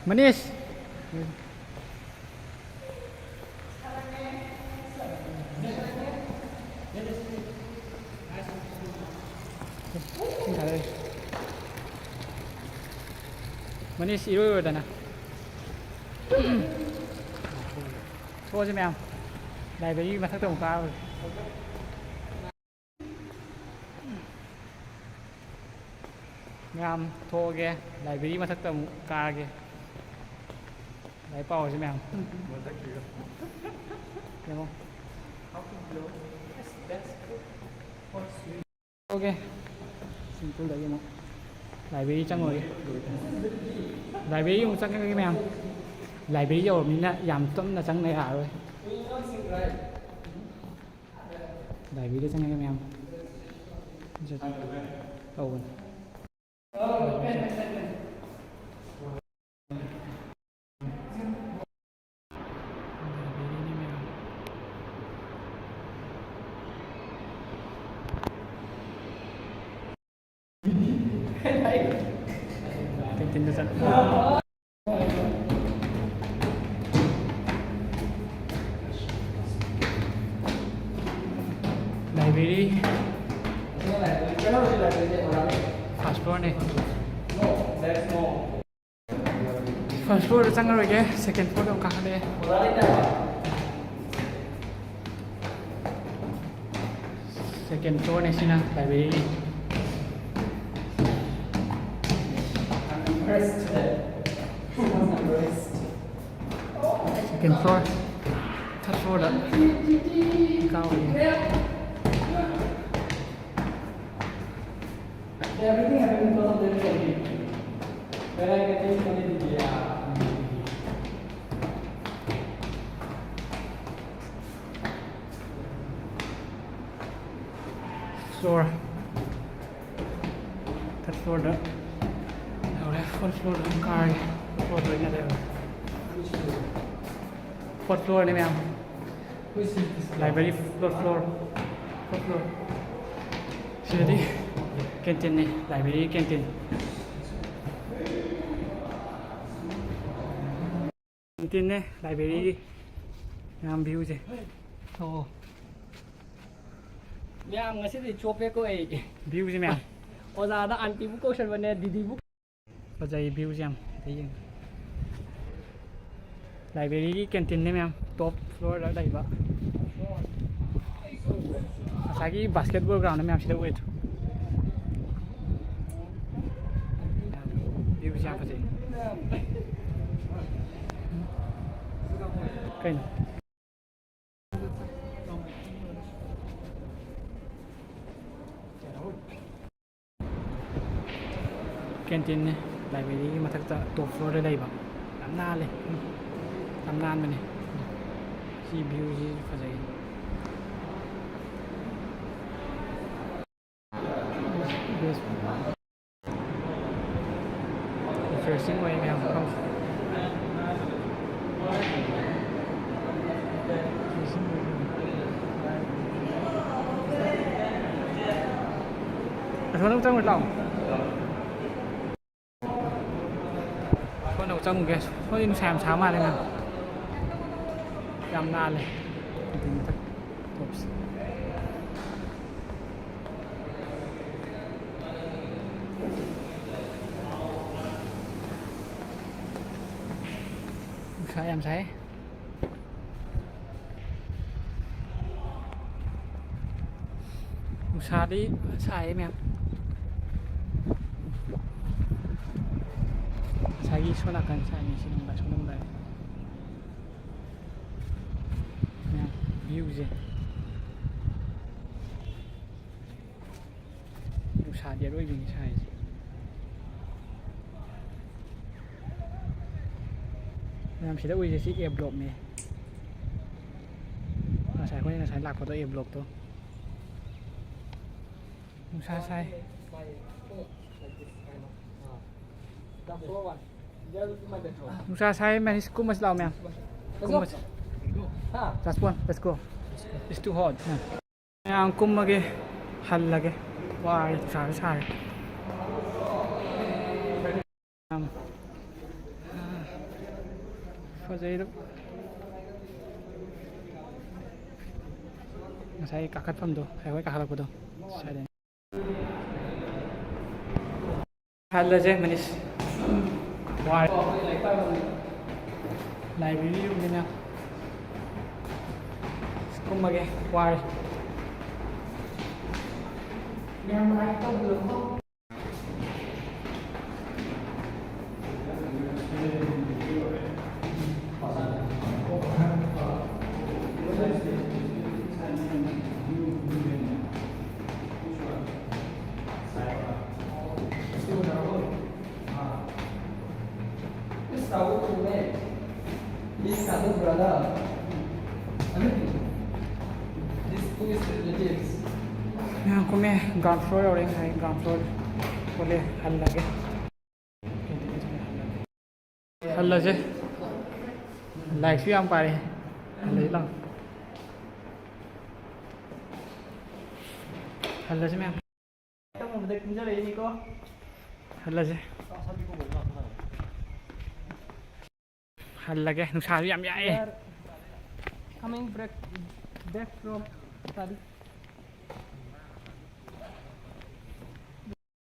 ꯃꯅꯤꯁ! ꯃꯅꯤꯁ, ꯏꯔꯣꯏꯔꯣꯗꯅ꯫ ꯊꯣꯛꯑꯁꯤ ꯃꯌꯥꯝ꯫ ꯂꯥꯏꯕ꯭ꯔꯦꯔꯤ ꯃꯊꯛꯇ ꯑꯃꯨꯛ ꯀꯥꯔꯨꯔꯁꯤ꯫ ꯃꯌꯥꯝ ꯊꯣꯛꯑꯒꯦ, ꯂꯥꯏꯕ꯭ꯔꯦꯔꯤ ꯃꯊꯛꯇ ꯑꯃꯨꯛ ꯀꯥꯔꯒꯦ꯫ ꯂꯥꯏꯔꯤꯛ ꯄꯥꯎꯔꯁꯤ ꯃꯌꯥꯝ꯫ ꯌꯦꯡꯉꯣ꯫ ꯑꯣꯀꯦ꯫ Swimming poolꯗꯒꯤ ꯑꯃꯨꯛ ꯂꯥꯏꯕ꯭ꯔꯦꯔꯤ ꯆꯪꯉꯨꯔꯒꯦ꯫ ꯂꯥꯏꯕ꯭ꯔꯦꯔꯤ ꯑꯃꯨꯛ ꯆꯪꯉꯒꯦ ꯃꯌꯥꯝ꯫ ꯂꯥꯏꯕ꯭ꯔꯦꯔꯤ ꯌꯧꯔꯕꯅꯤꯅ ꯌꯥꯝ ꯇꯞꯅ ꯆꯪꯗ ꯌꯥꯔꯔꯣꯏ꯫ ꯂꯥꯏꯕ꯭ꯔꯦꯔꯤꯗ ꯆꯪꯉꯒꯦ ꯃꯌꯥꯝ꯫ ꯇꯧꯕꯅꯤ꯫ ꯀꯦꯟꯇꯤꯟꯗ ꯆꯠ ꯂꯥꯏꯕ꯭ꯔꯦꯔꯤ ꯐꯥꯔꯁ ꯐ꯭ꯂꯣꯔꯅꯦ꯫ ꯐꯥꯔꯁ ꯐ꯭ꯂꯣꯔꯗ ꯆꯪꯉꯔꯣꯏꯒꯦ, ꯁꯦꯀꯦꯟ ꯐ꯭ꯂꯣꯔꯗ ꯑꯃꯨꯛ ꯀꯥꯈꯠꯂꯛꯑꯦ꯫ ꯁꯦꯀꯦꯟ ꯐ꯭ꯂꯣꯔꯅꯦ ꯁꯤꯅ ꯂꯥꯏꯕ꯭ꯔꯦꯔꯤ꯫ ꯁꯦꯀꯦꯟ ꯐ꯭ꯂꯣꯔ, ꯊꯥꯔꯠ ꯐ꯭ꯂꯣꯔꯗ ꯀꯥꯎꯔꯤ꯫ Everything happened because of that technique. When I get it, floor, third floor ꯗ ꯌꯧꯔꯦ꯫ Fourth floor ꯗ ꯑꯗꯨꯝ ꯀꯥꯔꯒꯦ꯫ Fourth floor ꯗ ꯑꯣꯏꯅ ꯂꯩꯔꯦ꯫ Fourth floor ꯅꯦ ꯃꯌꯥꯝ꯫ Library fourth floor꯫ Fourth floor꯫ ꯁꯤꯗꯗꯤ canteen ꯅꯦ, library canteen꯫ Canteen ꯅꯦ, library ꯒꯤ꯫ ꯃꯌꯥꯝ view ꯁꯦ꯫ ꯑꯣ꯫ ꯃꯌꯥꯝ ꯉꯁꯤꯗꯤ ꯆꯣꯞꯄꯦꯀꯣ ꯑꯩ꯫ View ꯁꯦ ꯃꯌꯥꯝ꯫ ꯑꯣꯖꯥꯗ aunty ꯕꯨ ꯀꯧꯁꯟꯕꯅꯦ, ꯗꯤꯗꯤꯕꯨ꯫ ꯐꯖꯩ view ꯁꯦ ꯌꯥꯝ꯫ ꯁꯤꯗ ꯌꯦꯡꯉꯨ꯫ Library ꯒꯤ canteen ꯅꯦ ꯃꯌꯥꯝ, top floor ꯗ ꯂꯩꯕ꯫ ꯉꯁꯥꯏꯒꯤ basketball ground ꯃꯌꯥꯝ ꯁꯤꯗ ꯑꯣꯏꯗ꯭ꯔꯣ? View ꯁꯦ ꯌꯥꯝ ꯐꯖꯩ꯫ ꯀꯩꯅꯣ? Canteen ꯅꯦ, library ꯒꯤ ꯃꯊꯛꯇ top floor ꯗ ꯂꯩꯕ꯫ ꯌꯥꯝ ꯅꯥꯜꯂꯦ꯫ ꯌꯥꯝ ꯅꯥꯟꯕꯅꯦ꯫ ꯁꯤ view ꯁꯤꯁꯨ ꯐꯖꯩ꯫ Refreshing ꯑꯣꯏ ꯃꯌꯥꯝ ꯃꯐꯝꯁꯦ꯫ Refreshing ꯑꯣꯏ꯫ ꯑꯁꯣꯝꯗ ꯑꯃꯨꯛ ꯆꯪꯉꯨꯁꯤ ꯂꯥꯛꯑꯣ꯫ ꯆꯪꯉꯨꯒꯦ꯫ ꯁꯣꯝꯗꯤ ꯅꯨꯡꯁꯥ ꯌꯥꯝ ꯁꯥ ꯃꯥꯜꯂꯦ ꯃꯌꯥꯝ꯫ ꯌꯥꯝ ꯅꯥꯜꯂꯦ꯫ ꯑꯗꯨꯒꯤ ꯃꯊꯛ ꯇꯣꯞꯁꯦ꯫ ꯅꯨꯡꯁꯥ ꯌꯥꯝ ꯁꯥꯏ꯫ ꯅꯨꯡꯁꯥꯗꯤ ꯁꯥꯏꯌꯦ ꯃꯌꯥꯝ꯫ ꯉꯁꯥꯏꯒꯤ ꯁꯣꯝ ꯅꯥꯀꯟ ꯁꯥꯏꯅꯤ, ꯁꯤ ꯅꯝꯕ ꯁꯣꯝ ꯅꯝꯕ ꯃꯌꯥꯝ ꯚ꯭ꯌꯨꯁꯦ꯫ ꯅꯨꯡꯁꯥꯗꯤ ꯑꯔꯣꯏꯕꯤꯅꯤ ꯁꯥꯏꯁꯦ꯫ ꯃꯌꯥꯝ ꯁꯤꯗ ꯎꯏꯁꯦ ꯁꯤ ꯑꯦ ꯕ꯭ꯂꯣꯛꯅꯦ꯫ ꯉꯁꯥꯏ ꯑꯩꯈꯣꯏꯅ ꯉꯁꯥꯏ ꯂꯥꯛꯄꯗꯣ ꯑꯦ ꯕ꯭ꯂꯣꯛꯇꯣ꯫ ꯅꯨꯡꯁꯥ ꯁꯥꯏ꯫ ꯅꯨꯡꯁꯥ ꯁꯥꯏ, ꯃꯅꯤꯁ, ꯀꯨꯝꯃꯁꯤ ꯂꯥꯛꯑꯣ ꯃꯌꯥꯝ꯫ ꯀꯨꯝꯃꯁꯤ꯫ Just one, let's go. It's too hot. ꯃꯌꯥꯝ ꯀꯨꯝꯃꯒꯦ, ꯍꯜꯂꯒꯦ꯫ ꯋꯥꯔꯦ, ꯅꯨꯡꯁꯥꯁꯨ ꯁꯥꯔꯦ꯫ ꯌꯥꯝ ꯐꯖꯩꯗ꯫ ꯉꯁꯥꯏ ꯀꯥꯈꯠꯐꯝꯗꯣ, ꯉꯁꯥꯏ ꯑꯩꯈꯣꯏ ꯀꯥꯈꯠꯂꯛꯄꯗꯣ, ꯁ꯭ꯋꯥꯏꯗꯅꯤ꯫ ꯍꯜꯂꯁꯦ ꯃꯅꯤꯁ꯫ ꯋꯥꯔꯦ꯫ ꯂꯥꯏꯕ꯭ꯔꯦꯔꯤ ꯔꯨꯝꯅꯤꯅ ꯀꯨꯝꯃꯒꯦ, ꯋꯥꯔꯦ꯫ This other brother. I mean, this two is relatives. ꯃꯌꯥꯝ ꯀꯨꯝꯃꯦ, ground floor ꯌꯧꯔꯦ ꯉꯁꯥꯏ, ground floor ꯄꯣꯠꯂꯦ, ꯍꯜꯂꯒꯦ꯫ ꯍꯜꯂꯁꯦ꯫ ꯂꯥꯏꯔꯤꯛꯁꯨ ꯌꯥꯝ ꯄꯥꯔꯦ꯫ ꯍꯜꯂꯁꯤ ꯂꯥꯎ꯫ ꯍꯜꯂꯁꯤ ꯃꯌꯥꯝ꯫ ꯍꯜꯂꯁꯦ꯫ ꯍꯜꯂꯒꯦ, ꯅꯨꯡꯁꯥꯁꯨ ꯌꯥꯝ ꯌꯥꯛꯑꯦ꯫ We are coming back, back from study.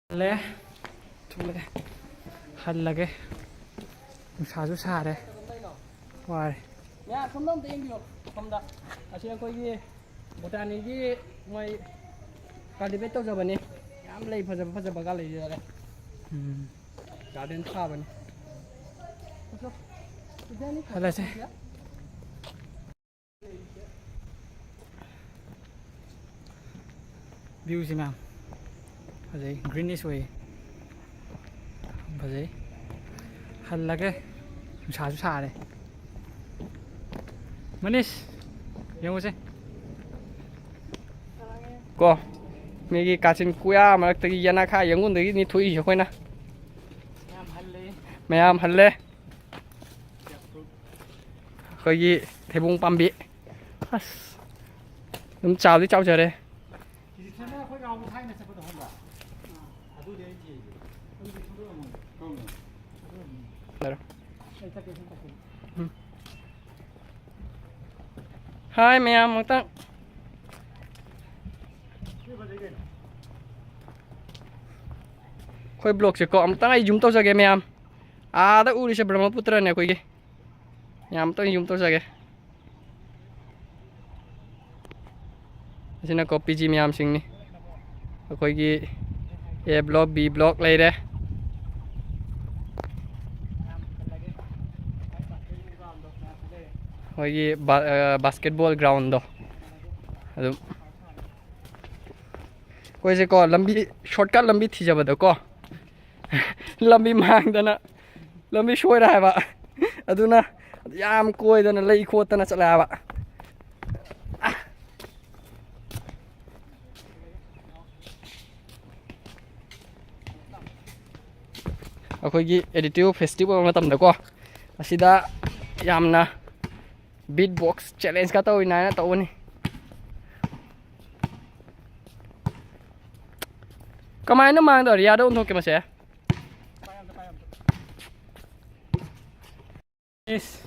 ꯍꯜꯂꯦ꯫ ꯊꯣꯛꯂꯛꯑꯦ꯫ ꯍꯜꯂꯒꯦ꯫ ꯅꯨꯡꯁꯥꯁꯨ ꯁꯥꯔꯦ꯫ ꯋꯥꯔꯦ꯫ ꯃꯌꯥꯝ ꯁꯣꯝꯗ ꯑꯝꯇ ꯌꯦꯡꯕꯤꯌꯣ꯫ ꯁꯣꯝꯗ꯫ ꯑꯁꯤ ꯑꯩꯈꯣꯏꯒꯤ ꯕꯣꯇꯥꯅꯤꯒꯤ ꯃꯣꯏ cultivate ꯇꯧꯖꯕꯅꯤ꯫ ꯌꯥꯝ ꯂꯩ ꯐꯖꯕ ꯐꯖꯕꯒ ꯂꯩꯖꯔꯦ꯫ ꯎꯝ꯫ Garden ꯊꯥꯕꯅꯤ꯫ ꯍꯜꯂꯁꯦ꯫ Viewꯁꯤ ꯃꯌꯥꯝ ꯐꯖꯩ, greenish ꯑꯣꯏꯌꯦ, ꯐꯖꯩ꯫ ꯍꯜꯂꯒꯦ, ꯅꯨꯡꯁꯥꯁꯨ ꯁꯥꯔꯦ꯫ ꯃꯅꯤꯁ, ꯌꯦꯡꯉꯨꯁꯦ꯫ ꯀꯣ, ꯃꯤꯒꯤ ꯀꯥꯆꯤꯟ ꯀꯣꯌꯥ ꯃꯔꯛꯇꯒꯤ ꯌꯦꯅꯈꯥ ꯌꯦꯡꯉꯨꯟꯗꯒꯤꯅꯤ ꯊꯣꯛꯏꯁꯦ ꯑꯩꯈꯣꯏꯅ꯫ ꯃꯌꯥꯝ ꯍꯜꯂꯦ꯫ ꯑꯩꯈꯣꯏꯒꯤ ꯊꯩꯕꯣꯡ ꯄꯥꯝꯕꯤ꯫ ꯑꯁ, ꯑꯗꯨꯝ ꯆꯥꯎꯗꯤ ꯆꯥꯎꯖꯔꯦ꯫ ꯏꯖꯤꯞꯁꯤꯌꯟꯅ ꯑꯩꯈꯣꯏ ꯔꯥꯎꯟ ꯊꯥꯏꯅ ꯆꯠꯄꯗꯣ ꯈꯪꯕ꯭ꯔꯥ? ꯑꯗꯨꯗꯤ ꯑꯩ ꯊꯤꯔꯤꯁꯦ꯫ ꯑꯗꯨꯗꯤ ꯈꯪꯗꯣꯛꯑꯝꯃꯣꯏ꯫ ꯈꯪꯉꯣꯏ꯫ ꯂꯩꯔꯣ꯫ ꯑꯩ ꯆꯠꯀꯦ, ꯁꯨꯝ ꯆꯠꯀꯦ꯫ ꯎꯝ꯫ ꯍꯥꯏ ꯃꯌꯥꯝ ꯑꯃꯨꯛꯇꯪ꯫ ꯁꯤ ꯐꯖꯩ ꯀꯩꯅꯣ꯫ ꯑꯩꯈꯣꯏ ꯕ꯭ꯂꯣꯛꯁꯦꯀꯣ ꯑꯃꯨꯛꯇꯪ ꯑꯩ ꯖꯨꯝ ꯇꯧꯖꯒꯦ ꯃꯌꯥꯝ꯫ ꯑꯥꯗ ꯎꯔꯤꯁꯦ ꯕ꯭ꯔꯍ꯭ꯃꯄꯨꯇ꯭ꯔꯅꯦ ꯑꯩꯈꯣꯏꯒꯤ꯫ ꯃꯌꯥꯝ ꯑꯃꯨꯛꯇꯪ ꯖꯨꯝ ꯇꯧꯖꯒꯦ꯫ ꯑꯁꯤꯅꯀꯣ ꯄꯤ ꯖꯤ ꯃꯌꯥꯝꯁꯤꯡꯅꯤ꯫ ꯑꯩꯈꯣꯏꯒꯤ A block, B block ꯂꯩꯔꯦ꯫ ꯑꯩꯈꯣꯏꯒꯤ ꯕꯥ-, ꯑ, basketball groundꯗꯣ ꯑꯗꯨꯝ꯫ ꯑꯩꯈꯣꯏꯁꯦꯀꯣ ꯂꯝꯕꯤ, shortcut ꯂꯝꯕꯤ ꯊꯤꯖꯕꯗꯀꯣ ꯂꯝꯕꯤ ꯃꯥꯡꯗꯅ ꯂꯝꯕꯤ ꯁꯣꯏꯔꯦ ꯍꯥꯏꯕ꯫ ꯑꯗꯨꯅ ꯌꯥꯝ ꯀꯣꯏꯗꯅ ꯂꯩ ꯈꯣꯠꯇꯅ ꯆꯠꯂꯦ ꯍꯥꯏꯕ꯫ ꯑꯩꯈꯣꯏꯒꯤ Additive Festival ꯃꯇꯝꯗꯀꯣ ꯑꯁꯤꯗ ꯌꯥꯝꯅ beat box challengeꯀ ꯇꯧꯔꯤꯅ ꯍꯥꯏꯅ ꯇꯧꯕꯅꯤ꯫ ꯀꯃꯥꯏꯅ ꯃꯥꯡꯗꯣ rearꯗ ꯑꯣꯟꯊꯣꯛꯀꯦ ꯃꯁꯦ? ꯏꯁ,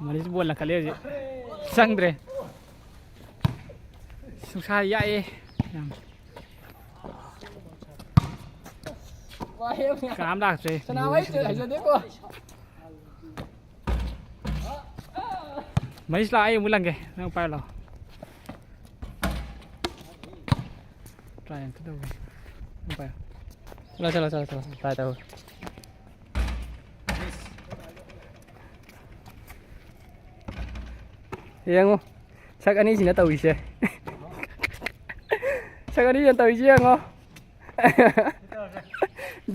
ꯃꯅꯤꯁ ꯕꯣꯜ ꯂꯪꯈꯠꯂꯦ ꯍꯧꯖꯤꯛ꯫ ꯆꯪꯗ꯭ꯔꯦ꯫ ꯅꯨꯡꯁꯥ ꯌꯥꯛꯑꯦ ꯌꯥꯝ꯫ ꯀꯅꯥꯝ ꯂꯥꯛꯇ꯭ꯔꯦ꯫ ꯁꯅꯥꯍꯣꯏ ꯍꯩꯖꯗꯦꯀꯣ꯫ ꯃꯍꯦꯁ ꯂꯥꯛ, ꯑꯩ ꯑꯃꯨꯛ ꯂꯪꯒꯦ, ꯅꯪ ꯄꯥꯏꯔꯣ ꯂꯥꯛꯑꯣ꯫ Try ꯑꯝꯇ ꯇꯧꯒꯦ꯫ ꯅꯪ ꯄꯥꯏꯔꯣ꯫ ꯆꯠꯂꯣ, ꯆꯠꯂꯣ, ꯆꯠꯂꯣ, ꯆꯠꯂꯣ꯫ Try ꯇꯧꯒꯦ꯫ ꯌꯦꯡꯉꯨ, ꯁꯛ ꯑꯅꯤꯁꯤꯅ ꯇꯧꯔꯤꯁꯦ꯫ ꯁꯛ ꯑꯅꯤꯁꯤꯅ ꯇꯧꯔꯤꯁꯦ ꯌꯦꯡꯉꯣ꯫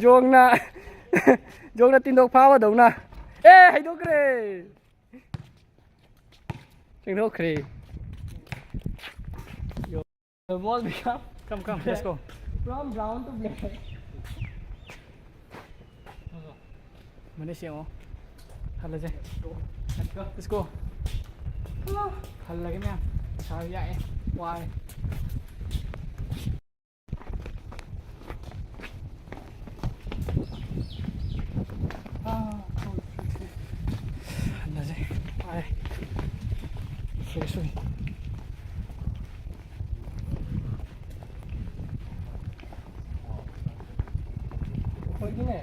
ꯖꯣꯡꯅ, ꯖꯣꯡꯅ ꯇꯤꯟꯗꯣꯛ ꯐꯥꯕꯗꯧꯅ꯫ ꯑꯦ, ꯍꯩꯗꯣꯛꯈ꯭ꯔꯦ꯫ ꯆꯦꯟꯊꯣꯛꯈ꯭ꯔꯦ꯫ The ball become Come, come, let's go. From brown to black. Manish ꯌꯦꯡꯉꯣ꯫ ꯍꯜꯂꯁꯦ꯫ Let's go. Let's go. ꯍꯜꯂꯒꯦ ꯃꯌꯥꯝ꯫ ꯏꯁꯥꯁꯨ ꯌꯥꯛꯑꯦ꯫ ꯋꯥꯔꯦ꯫ ꯍꯜꯂꯁꯦ꯫ ꯋꯥꯔꯦ꯫ Fresh ꯑꯣꯏ꯫ ꯑꯩꯈꯣꯏꯒꯤꯅꯦ,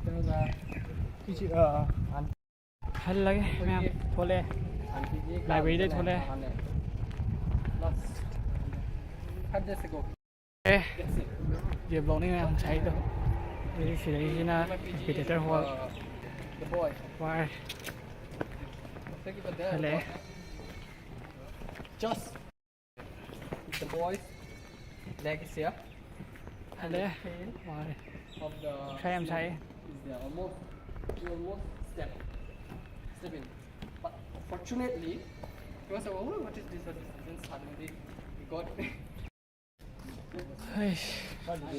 ꯀꯩꯅꯣꯗ, ꯏꯆꯦ, ꯑ, ꯍꯜꯂꯒꯦ ꯃꯌꯥꯝ꯫ ꯊꯣꯛꯂꯛꯑꯦ꯫ ꯑꯟꯇꯤꯗꯤ ꯂꯥꯏꯕ꯭ꯔꯦꯔꯤꯗꯩ ꯀꯥꯗ ꯊꯣꯛꯂꯛꯑꯦ꯫ ꯂꯩ꯫ Last five days ago. ꯑꯦ, That's it. ꯖꯦ ꯕ꯭ꯂꯣꯛꯅꯤ ꯃꯌꯥꯝ ꯉꯁꯥꯏꯗꯣ꯫ ꯑꯗꯩ ꯁꯤꯗꯩꯁꯤꯅ Amphitheater Hall꯫ Uh, the boy. ꯋꯥꯔꯦ꯫ Thank you for that. ꯍꯜꯂꯛꯑꯦ꯫ Just the boys' leg is here. ꯍꯜꯂꯛꯑꯦ꯫ ꯋꯥꯔꯦ꯫ Of the ꯅꯨꯡꯁꯥ ꯌꯥꯝ ꯁꯥꯏꯌꯦ꯫ Is there almost, you almost step, step in. But fortunately, he was like, "Oh, what is this? What is this?" Then suddenly, he got. ꯍꯩꯁ,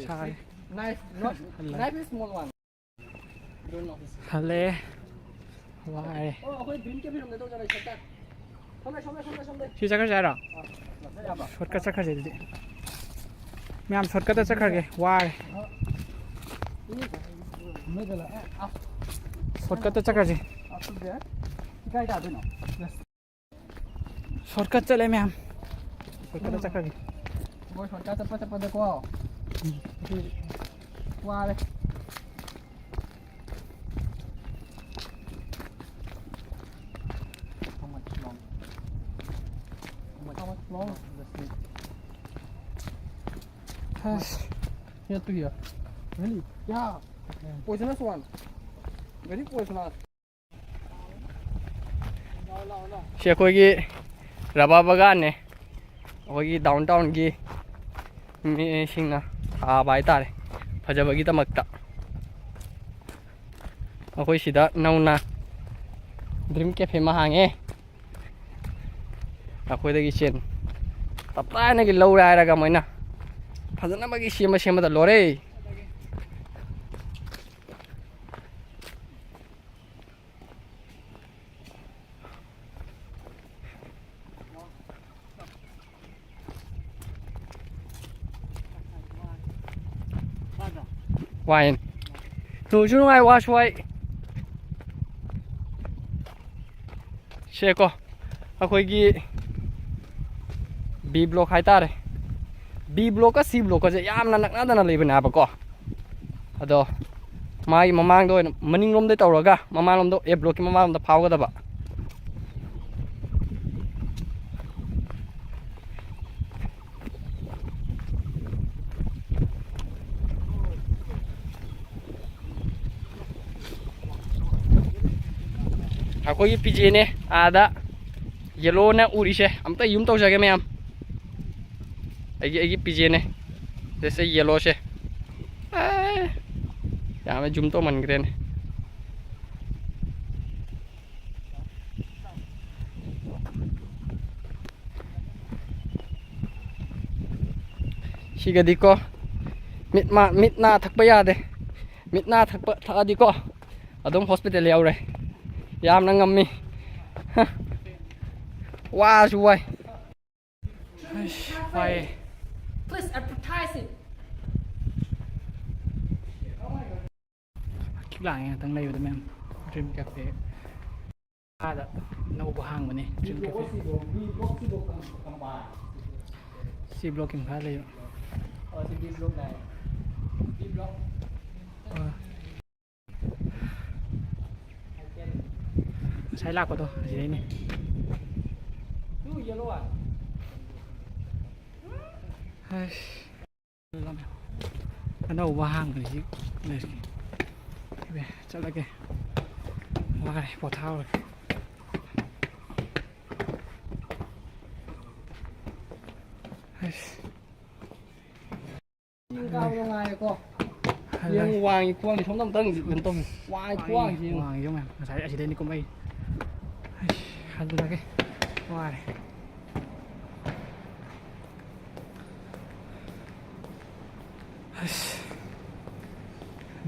ꯁꯥꯏ꯫ Knife, not, ꯍꯜꯂꯦ꯫ Knife is small one. Don't know this. ꯍꯜꯂꯦ꯫ ꯋꯥꯔꯦ꯫ ꯑꯣ, ꯑꯩꯈꯣꯏ green cafe ꯔꯣꯝꯗ ꯇꯧꯖꯔꯣꯏ, ꯁꯠꯇ꯫ ꯁꯣꯝꯗ, ꯁꯣꯝꯗ, ꯁꯣꯝꯗ, ꯁꯣꯝꯗ꯫ ꯁꯤ ꯆꯠꯈ꯭ꯔꯁꯦ ꯍꯥꯏꯔꯣ? ꯑꯥ, ꯂꯥꯛꯄ ꯌꯥꯕ꯭ꯔꯣ? Shortcut ꯆꯠꯈ꯭ꯔꯁꯦ ꯑꯗꯨꯗꯤ꯫ ꯃꯌꯥꯝ shortcut ꯆꯠꯈ꯭ꯔꯒꯦ, ꯋꯥꯔꯦ꯫ ꯃꯩꯗ ꯂꯥꯛꯑꯦ꯫ ꯑꯁ꯫ Shortcut ꯆꯠꯈ꯭ꯔꯁꯦ꯫ ꯁꯤ ꯀꯥꯏ ꯇꯥꯗꯣꯏꯅꯣ? ꯁꯣꯔꯠꯀꯠ ꯆꯠꯂꯦ ꯃꯌꯥꯝ꯫ ꯁꯣꯔꯠꯀꯠꯇ ꯆꯠꯈ꯭ꯔꯒꯦ꯫ ꯃꯣꯏ ꯁꯣꯔꯠꯀꯠ ꯆꯠꯄ ꯆꯠꯄꯗꯀꯣ꯫ ꯋꯥꯔꯦ꯫ How much long? How much, how much long? That's it. ꯑꯁ꯫ Here to here. Really? Yeah. Poisonous one. Very poisonous. ꯁꯤ ꯑꯩꯈꯣꯏꯒꯤ ꯔꯕꯔ ꯕꯒꯥꯟꯅꯦ꯫ ꯑꯩꯈꯣꯏꯒꯤ ꯗꯥꯎꯟ ꯇꯥꯎꯟꯒꯤ ꯃꯤꯁꯤꯡꯅ ꯊꯥꯕ ꯍꯥꯏꯇꯥꯔꯦ, ꯐꯖꯕꯒꯤꯗꯃꯛꯇ꯫ ꯑꯩꯈꯣꯏ ꯁꯤꯗ ꯅꯧꯅ ꯗ꯭ꯔꯤꯝ ꯀꯦꯐꯦ ꯑꯃ ꯍꯥꯡꯉꯦ꯫ ꯑꯩꯈꯣꯏꯗꯒꯤ ꯁꯦꯟ ꯇꯞꯇꯥꯏꯅꯒꯤ ꯂꯧꯔꯦ ꯍꯥꯏꯔꯒ ꯃꯣꯏꯅ ꯐꯖꯅꯃꯛꯀꯤ ꯁꯦꯝꯕ ꯁꯦꯝꯕꯗ ꯂꯣꯏꯔꯦ꯫ ꯋꯥꯏ꯫ ꯅꯨꯡꯁꯨ ꯅꯨꯡꯉꯥꯏ, ꯋꯥꯁꯨ ꯋꯥꯏ꯫ ꯁꯦꯀꯣ, ꯑꯩꯈꯣꯏꯒꯤ ꯕꯤ ꯕ꯭ꯂꯣꯛ ꯍꯥꯏꯇꯥꯔꯦ꯫ ꯕꯤ ꯕ꯭ꯂꯣꯛꯀ ꯁꯤ ꯕ꯭ꯂꯣꯛꯀꯁꯦ ꯌꯥꯝꯅ ꯅꯛꯅꯗꯅ ꯂꯩꯕꯅꯦ ꯍꯥꯏꯕꯀꯣ꯫ ꯑꯗꯣ ꯃꯥꯒꯤ ꯃꯃꯥꯡꯗ ꯑꯣꯏꯅ, ꯃꯅꯤꯡꯂꯣꯝꯗ ꯇꯧꯔꯒ ꯃꯃꯥꯡꯂꯣꯝꯗ, ꯑꯦ ꯕ꯭ꯂꯣꯛꯀꯤ ꯃꯃꯥꯡꯂꯣꯝꯗ ꯐꯥꯎꯒꯗꯕ꯫ ꯑꯩꯈꯣꯏꯒꯤ ꯄꯤꯖꯦꯅꯦ ꯑꯥꯗ ꯌꯦꯂꯣꯅ ꯎꯔꯤꯁꯦ꯫ ꯑꯝꯇ ꯌꯨꯝ ꯇꯧꯖꯒꯦ ꯃꯌꯥꯝ꯫ ꯑꯩꯒꯤ, ꯑꯩꯒꯤ ꯄꯤꯖꯦꯅꯦ꯫ ꯁꯦ, ꯁꯦ ꯌꯦꯂꯣꯁꯦ꯫ ꯑꯦ, ꯌꯥꯝꯅ ꯖꯨꯝ ꯇꯧꯃꯟꯈ꯭ꯔꯦꯅꯦ꯫ ꯁꯤꯒꯗꯤꯀꯣ, ꯃꯤꯠ ꯃꯥ-, ꯃꯤꯠ ꯅꯥ ꯊꯛꯄ ꯌꯥꯗꯦ꯫ ꯃꯤꯠ ꯅꯥ ꯊꯛꯄ, ꯊꯛꯑꯗꯤꯀꯣ, ꯑꯗꯨꯝ ꯍꯣꯁꯄꯤꯇꯥꯜ ꯌꯧꯔꯦ꯫ ꯌꯥꯝꯅ ꯉꯝꯃꯤ꯫ ꯍ꯫ ꯋꯥꯁꯨ ꯋꯥꯏ꯫ ꯑꯁ, ꯋꯥꯏꯌꯦ꯫ Please advertise it. ꯍꯛꯆꯤꯛ ꯂꯥꯡꯉꯦ ꯉꯥꯛꯇꯪ ꯂꯩꯕꯗ, ꯃꯌꯥꯝ꯫ Dream Cafe꯫ ꯃꯈꯥꯗ ꯑꯅꯧꯕ ꯍꯥꯡꯕꯅꯤ Dream Cafe꯫ ꯁꯤ ꯕ꯭ꯂꯣꯛꯀꯤ ꯃꯈꯥ ꯂꯩꯕ꯫ ꯑꯥ꯫ ꯉꯁꯥꯏ ꯂꯥꯛꯄꯗꯣ ꯑꯁꯤꯗꯩꯅꯦ꯫ ꯑꯁ꯫ ꯑꯅꯧꯕ ꯍꯥꯡꯕꯅꯤ ꯁꯤ ꯀꯣꯂꯦꯖꯀꯤ꯫ ꯆꯠꯂꯒꯦ꯫ ꯋꯥꯔꯦ, ꯄꯣꯊꯥꯔꯒꯦ꯫ ꯑꯁ꯫ ꯆꯤꯡ ꯀꯥꯕꯗꯣ ꯉꯥꯏꯔꯦꯀꯣ꯫ ꯍꯜꯂꯦ꯫ ꯌꯦꯡꯉꯨ, ꯋꯥꯡꯉꯤ ꯈ꯭ꯋꯥꯡꯁꯤ ꯁꯣꯝꯗ ꯑꯝꯇꯪ ꯀꯩꯅꯣ ꯇꯧ꯫ ꯋꯥꯡꯉꯤ ꯈ꯭ꯋꯥꯡꯁꯤ ꯌꯦꯡꯉꯨ꯫ ꯋꯥꯡꯉꯤ ꯌꯦꯡꯉꯨ ꯃꯌꯥꯝ꯫ ꯉꯁꯥꯏ ꯑꯁꯤꯗꯩꯅꯤ ꯀꯨꯝꯃꯛꯏ꯫ ꯑꯁ, ꯍꯜꯂꯒꯦ꯫ ꯋꯥꯔꯦ꯫ ꯑꯁ꯫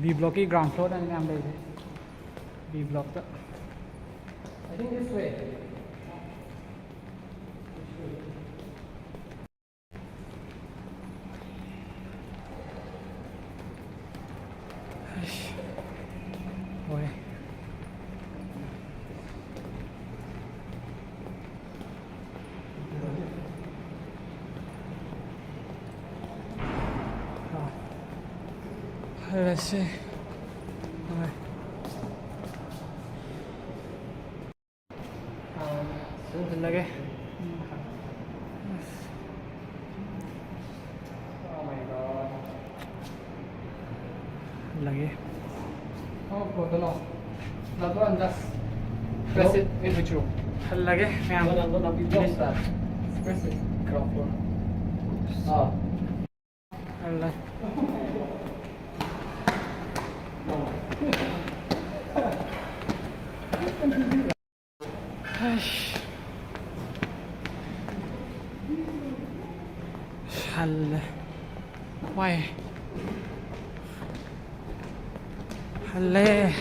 B blockꯀꯤ ground floorꯗꯅꯤ ꯃꯌꯥꯝ ꯂꯩꯔꯤꯁꯦ꯫ B blockꯇ꯫ I think this way. ꯑꯁ, ꯍꯣꯏ꯫ ꯑꯥ꯫ ꯍꯜꯂꯁꯤ꯫ ꯍꯣꯏ꯫ ꯍꯜꯂꯒꯦ꯫ ꯍꯜꯂꯒꯦ꯫ Press it, it will through. ꯍꯜꯂꯒꯦ ꯃꯌꯥꯝ꯫ No, no, no, no, we block that. Press it. Ground floor. ꯑꯥ꯫ ꯍꯜꯂꯦ꯫ ꯑꯁ꯫ ꯍꯜꯂꯦ꯫ ꯋꯥꯏ꯫ ꯍꯜꯂꯦ꯫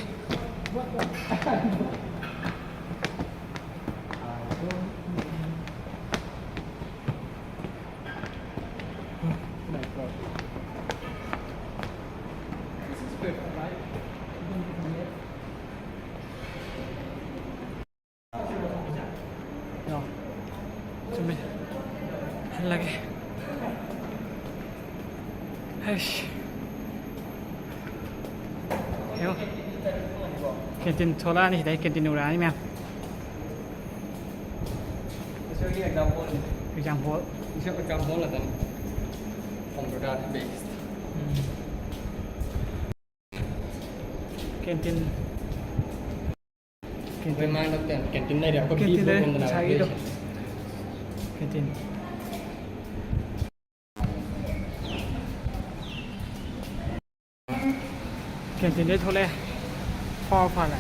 ꯍꯜꯂꯒꯦ꯫ ꯍꯩꯁ꯫ ꯌꯦꯡꯉꯣ꯫ ꯀꯦꯟꯇꯤꯟ ꯊꯣꯛꯂꯛꯑꯅꯤ ꯁꯤꯗꯩ, ꯀꯦꯟꯇꯤꯟ ꯎꯔꯛꯑꯅꯤ ꯃꯌꯥꯝ꯫ ꯏꯁꯣꯔꯒꯤ ꯑꯦꯛꯖꯥꯝ ꯍꯣꯜꯅꯤ꯫ Exam hall. ꯏꯁꯣꯔ ꯑꯦꯛꯖꯥꯝ ꯍꯣꯜ ꯉꯥꯛꯇꯅꯤ꯫ Computer base. ꯎꯝ꯫ ꯀꯦꯟꯇꯤꯟ꯫ ꯑꯩꯈꯣꯏ ꯀꯦꯟꯇꯤꯟ꯫ ꯃꯥꯡꯗ ꯀꯦꯟ-, ꯀꯦꯟꯇꯤꯟ ꯂꯩꯔꯦ꯫ ꯑꯩꯈꯣꯏ ꯀꯦꯟꯇꯤꯟ ꯕꯤ ꯂꯩꯔꯦ, ꯕ꯭ꯂꯣꯛ ꯔꯣꯝꯗꯅꯦ ꯉꯁꯥꯏꯒꯤꯗꯣ꯫ ꯂꯩꯔꯤꯁꯦ꯫ ꯀꯦꯟꯇꯤꯟ꯫ ꯀꯦꯟꯇꯤꯟꯗꯩ ꯊꯣꯛꯂꯛꯑꯦ꯫ ꯐꯥꯎꯔ ꯐꯥꯜꯂꯦ꯫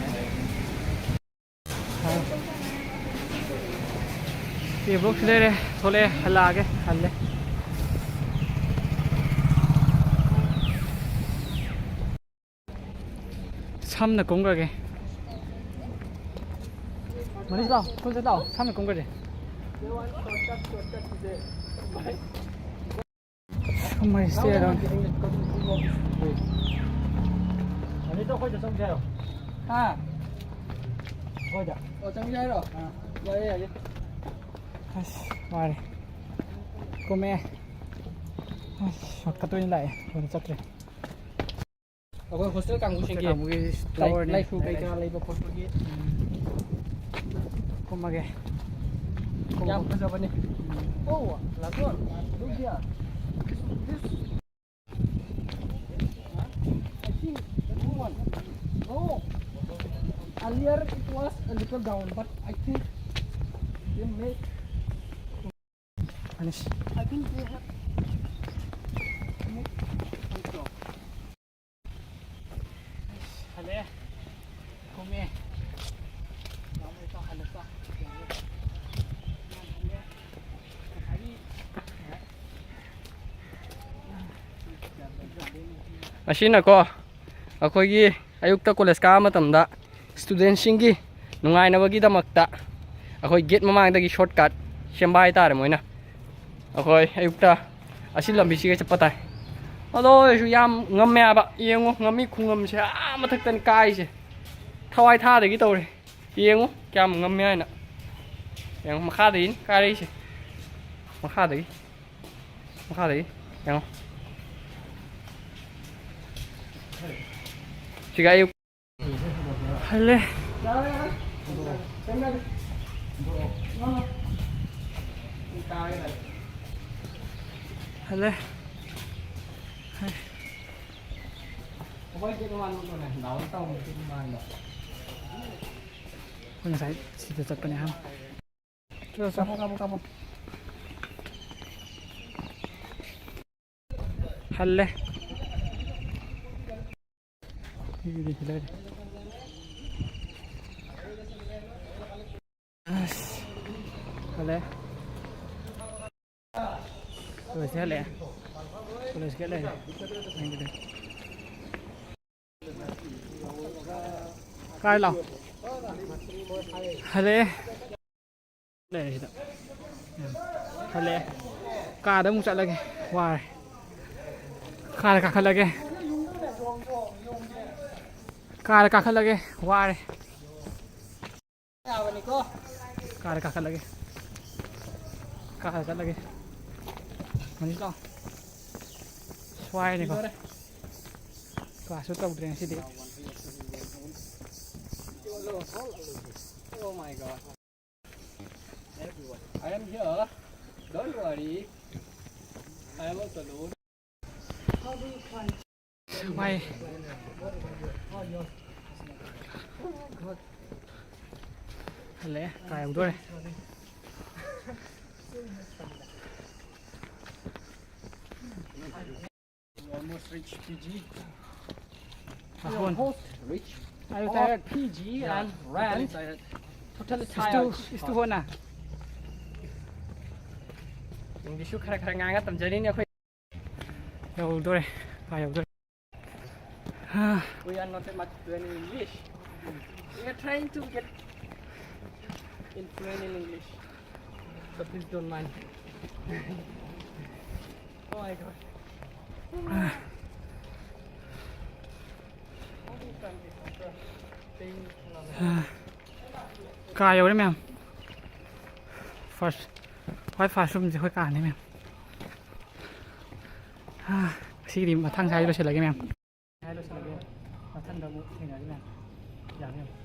ꯇꯦꯕ꯭ꯂꯣꯛꯁꯨ ꯂꯩꯔꯦ꯫ ꯊꯣꯛꯂꯛꯑꯦ꯫ ꯍꯜꯂꯛꯑꯒꯦ꯫ ꯍꯜꯂꯦ꯫ ꯁꯝꯅ ꯀꯨꯝꯈ꯭ꯔꯒꯦ꯫ ꯃꯅꯤꯁ ꯂꯥꯎ, ꯁ꯭ꯀꯨꯜ ꯆꯠ ꯂꯥꯎ, ꯁꯝꯅ ꯀꯨꯝꯈ꯭ꯔꯁꯦ꯫ ꯁꯝꯃꯩ ꯁ꯭ꯇꯦꯌꯔ ꯑꯣꯟ꯫ ꯑꯅꯤꯗꯣ ꯑꯩꯈꯣꯏꯗ ꯆꯪꯁꯦ ꯍꯥꯏꯔꯣ? ꯍꯥ? ꯑꯩꯈꯣꯏꯗ꯫ ꯑꯣ, ꯆꯪꯁꯦ ꯍꯥꯏꯔꯣ? ꯑꯥ꯫ ꯌꯥꯏꯌꯦ, ꯌꯥꯏꯌꯦ꯫ ꯑꯁ, ꯋꯥꯔꯦ꯫ ꯀꯨꯝꯃꯛꯑꯦ꯫ ꯑꯁ, ꯁꯣꯔꯠꯀꯠ ꯑꯣꯏꯅ ꯂꯥꯛꯑꯦ꯫ ꯀꯣꯟꯅ ꯆꯠꯇ꯭ꯔꯦ꯫ ꯑꯩꯈꯣꯏ ꯍꯣꯁꯇꯦꯜ ꯀꯥꯡꯕꯨꯁꯤꯡꯒꯤ ꯍꯣꯁꯇꯦꯜ ꯀꯥꯡꯕꯨꯒꯤ ꯂꯥꯏ-, ꯇꯋꯔꯅꯤ꯫ ꯂꯥꯏꯁꯨ ꯀꯩꯀꯥ ꯂꯩꯕ ꯈꯣꯠꯄꯒꯤ꯫ ꯎꯝ꯫ ꯀꯨꯝꯃꯒꯦ꯫ ꯌꯥꯝ ꯐꯖꯕꯅꯤ꯫ ꯎꯝ꯫ Oh, last one. Look here. This, this. I think that one. No. Earlier it was a little down, but I think they make, ꯐꯅꯤꯁ꯫ I think they have make some. ꯍꯜꯂꯛꯑꯦ꯫ ꯀꯨꯝꯃꯦ꯫ ꯌꯥꯝ ꯂꯩꯀꯣ, ꯍꯜꯂꯛꯄ꯫ ꯑꯁꯤꯅꯀꯣ, ꯑꯩꯈꯣꯏꯒꯤ ꯑꯌꯨꯛꯇ ꯀꯣꯂꯦꯖ ꯀꯥꯕ ꯃꯇꯝꯗ ꯁ꯭ꯇꯨꯗꯦꯟꯁꯤꯡꯒꯤ ꯅꯨꯡꯉꯥꯏꯅꯕꯒꯤꯗꯃꯛꯇ ꯑꯩꯈꯣꯏ ꯒꯦꯠ ꯃꯃꯥꯡꯗꯒꯤ ꯁꯣꯔꯠꯀꯠ ꯁꯦꯝꯕ ꯍꯥꯏꯇꯥꯔꯦ ꯃꯣꯏꯅ꯫ ꯑꯩꯈꯣꯏ ꯑꯌꯨꯛꯇ ꯑꯁꯤ ꯂꯝꯕꯤꯁꯤꯒ ꯆꯠꯄ ꯇꯥꯏ꯫ ꯑꯗꯣ ꯑꯣꯏꯔꯁꯨ ꯌꯥꯝ ꯉꯝꯃꯦ ꯍꯥꯏꯕ꯫ ꯌꯦꯡꯉꯣ, ꯉꯝꯃꯤ ꯈꯨꯉꯝꯁꯦ ꯑꯥ ꯃꯊꯛꯇꯅꯤ ꯀꯥꯏꯁꯦ꯫ ꯊꯋꯥꯏ ꯊꯥꯗꯒꯤ ꯇꯧꯔꯦ꯫ ꯌꯦꯡꯉꯨ ꯀꯌꯥꯝ ꯉꯝꯃꯦ ꯍꯥꯏꯅ꯫ ꯌꯦꯡꯉꯨ ꯃꯈꯥꯗꯒꯤꯅꯤ ꯀꯥꯏꯔꯛꯏꯁꯦ꯫ ꯃꯈꯥꯗꯒꯤ, ꯃꯈꯥꯗꯒꯤ ꯌꯦꯡꯉꯣ꯫ ꯁꯤꯒ ꯑꯌꯨꯛ ꯍꯜꯂꯦ꯫ ꯍꯜꯂꯦ꯫ ꯑꯩꯈꯣꯏ ꯉꯁꯥꯏ ꯁꯤꯗ ꯆꯠꯄꯅꯦ ꯍꯥ꯫ ꯆꯠꯂꯣ, ꯆꯠꯂꯣ꯫ ꯀꯥꯞꯄꯣ, ꯀꯥꯞꯄꯣ, ꯀꯥꯞꯄꯣ꯫ ꯍꯜꯂꯦ꯫ ꯁꯤꯒꯤꯗꯤ ꯁꯤ ꯂꯩꯔꯦ꯫ ꯑꯁ꯫ ꯍꯜꯂꯦ꯫ ꯀꯣꯂꯦꯖꯇ ꯍꯜꯂꯛꯑꯦ꯫ ꯀꯣꯂꯦꯖꯀꯤ ꯂꯩꯔꯦ꯫ ꯀꯥꯏ ꯂꯥꯛꯑꯣ꯫ ꯍꯜꯂꯛꯑꯦ꯫ ꯂꯩꯔꯦ ꯁꯤꯗ꯫ ꯍꯜꯂꯛꯑꯦ꯫ ꯀꯥꯗ ꯑꯃꯨꯛ ꯆꯠꯂꯒꯦ꯫ ꯋꯥꯔꯦ꯫ ꯀꯥꯗ ꯀꯥꯈꯠꯂꯒꯦ꯫ ꯀꯥꯗ ꯀꯥꯈꯠꯂꯒꯦ꯫ ꯋꯥꯔꯦ꯫ ꯀꯥꯗ ꯀꯥꯈꯠꯂꯒꯦ꯫ ꯀꯥꯗ ꯆꯠꯂꯒꯦ꯫ ꯃꯅꯤꯁ ꯂꯥꯛꯑꯣ꯫ ꯁ꯭ꯋꯥꯏꯅꯤꯀꯣ꯫ ꯀ꯭ꯂꯥꯁꯁꯨ ꯇꯧꯗ꯭ꯔꯦ ꯉꯁꯤꯗꯤ꯫ Oh my God. I am here. Don't worry. I am also alone. ꯋꯥꯏ꯫ ꯍꯜꯂꯛꯑꯦ꯫ ꯀꯥ ꯌꯧꯗꯣꯔꯦ꯫ We almost reach P G. Last one. Almost reach. Are you tired? P G and ran. Totally tired. It's too, it's too hot now. English ꯈꯔ ꯈꯔ ꯉꯥꯡꯉ ꯇꯝꯖꯔꯤꯅꯦ ꯑꯩꯈꯣꯏ꯫ ꯌꯧꯗꯣꯔꯦ꯫ ꯀꯥ ꯌꯧꯗꯣꯔꯦ꯫ ꯍꯥ꯫ We are not that much fluent in English. We are trying to get in fluent in English. So please don't mind. Oh my God. ꯀꯥ ꯌꯧꯔꯦ ꯃꯌꯥꯝ꯫ First ꯈ꯭ꯋꯥꯏ first ꯔꯨꯝꯁꯦ ꯑꯩꯈꯣꯏ ꯀꯥꯅꯤ ꯃꯌꯥꯝ꯫ ꯍꯥ, ꯉꯁꯤꯒꯤꯗꯤ ꯃꯊꯪ ꯁ꯭ꯋꯥꯏꯗ ꯂꯣꯏꯁꯤꯜꯂꯒꯦ ꯃꯌꯥꯝ꯫ ꯁ꯭ꯋꯥꯏꯗ ꯂꯣꯏꯁꯤꯜꯂꯒꯦ꯫ ꯃꯊꯪꯗ ꯑꯃꯨꯛ ꯊꯦꯡꯅꯔꯁꯤ ꯃꯌꯥꯝ꯫ ꯌꯥꯅꯤ ꯌꯥꯅꯤ꯫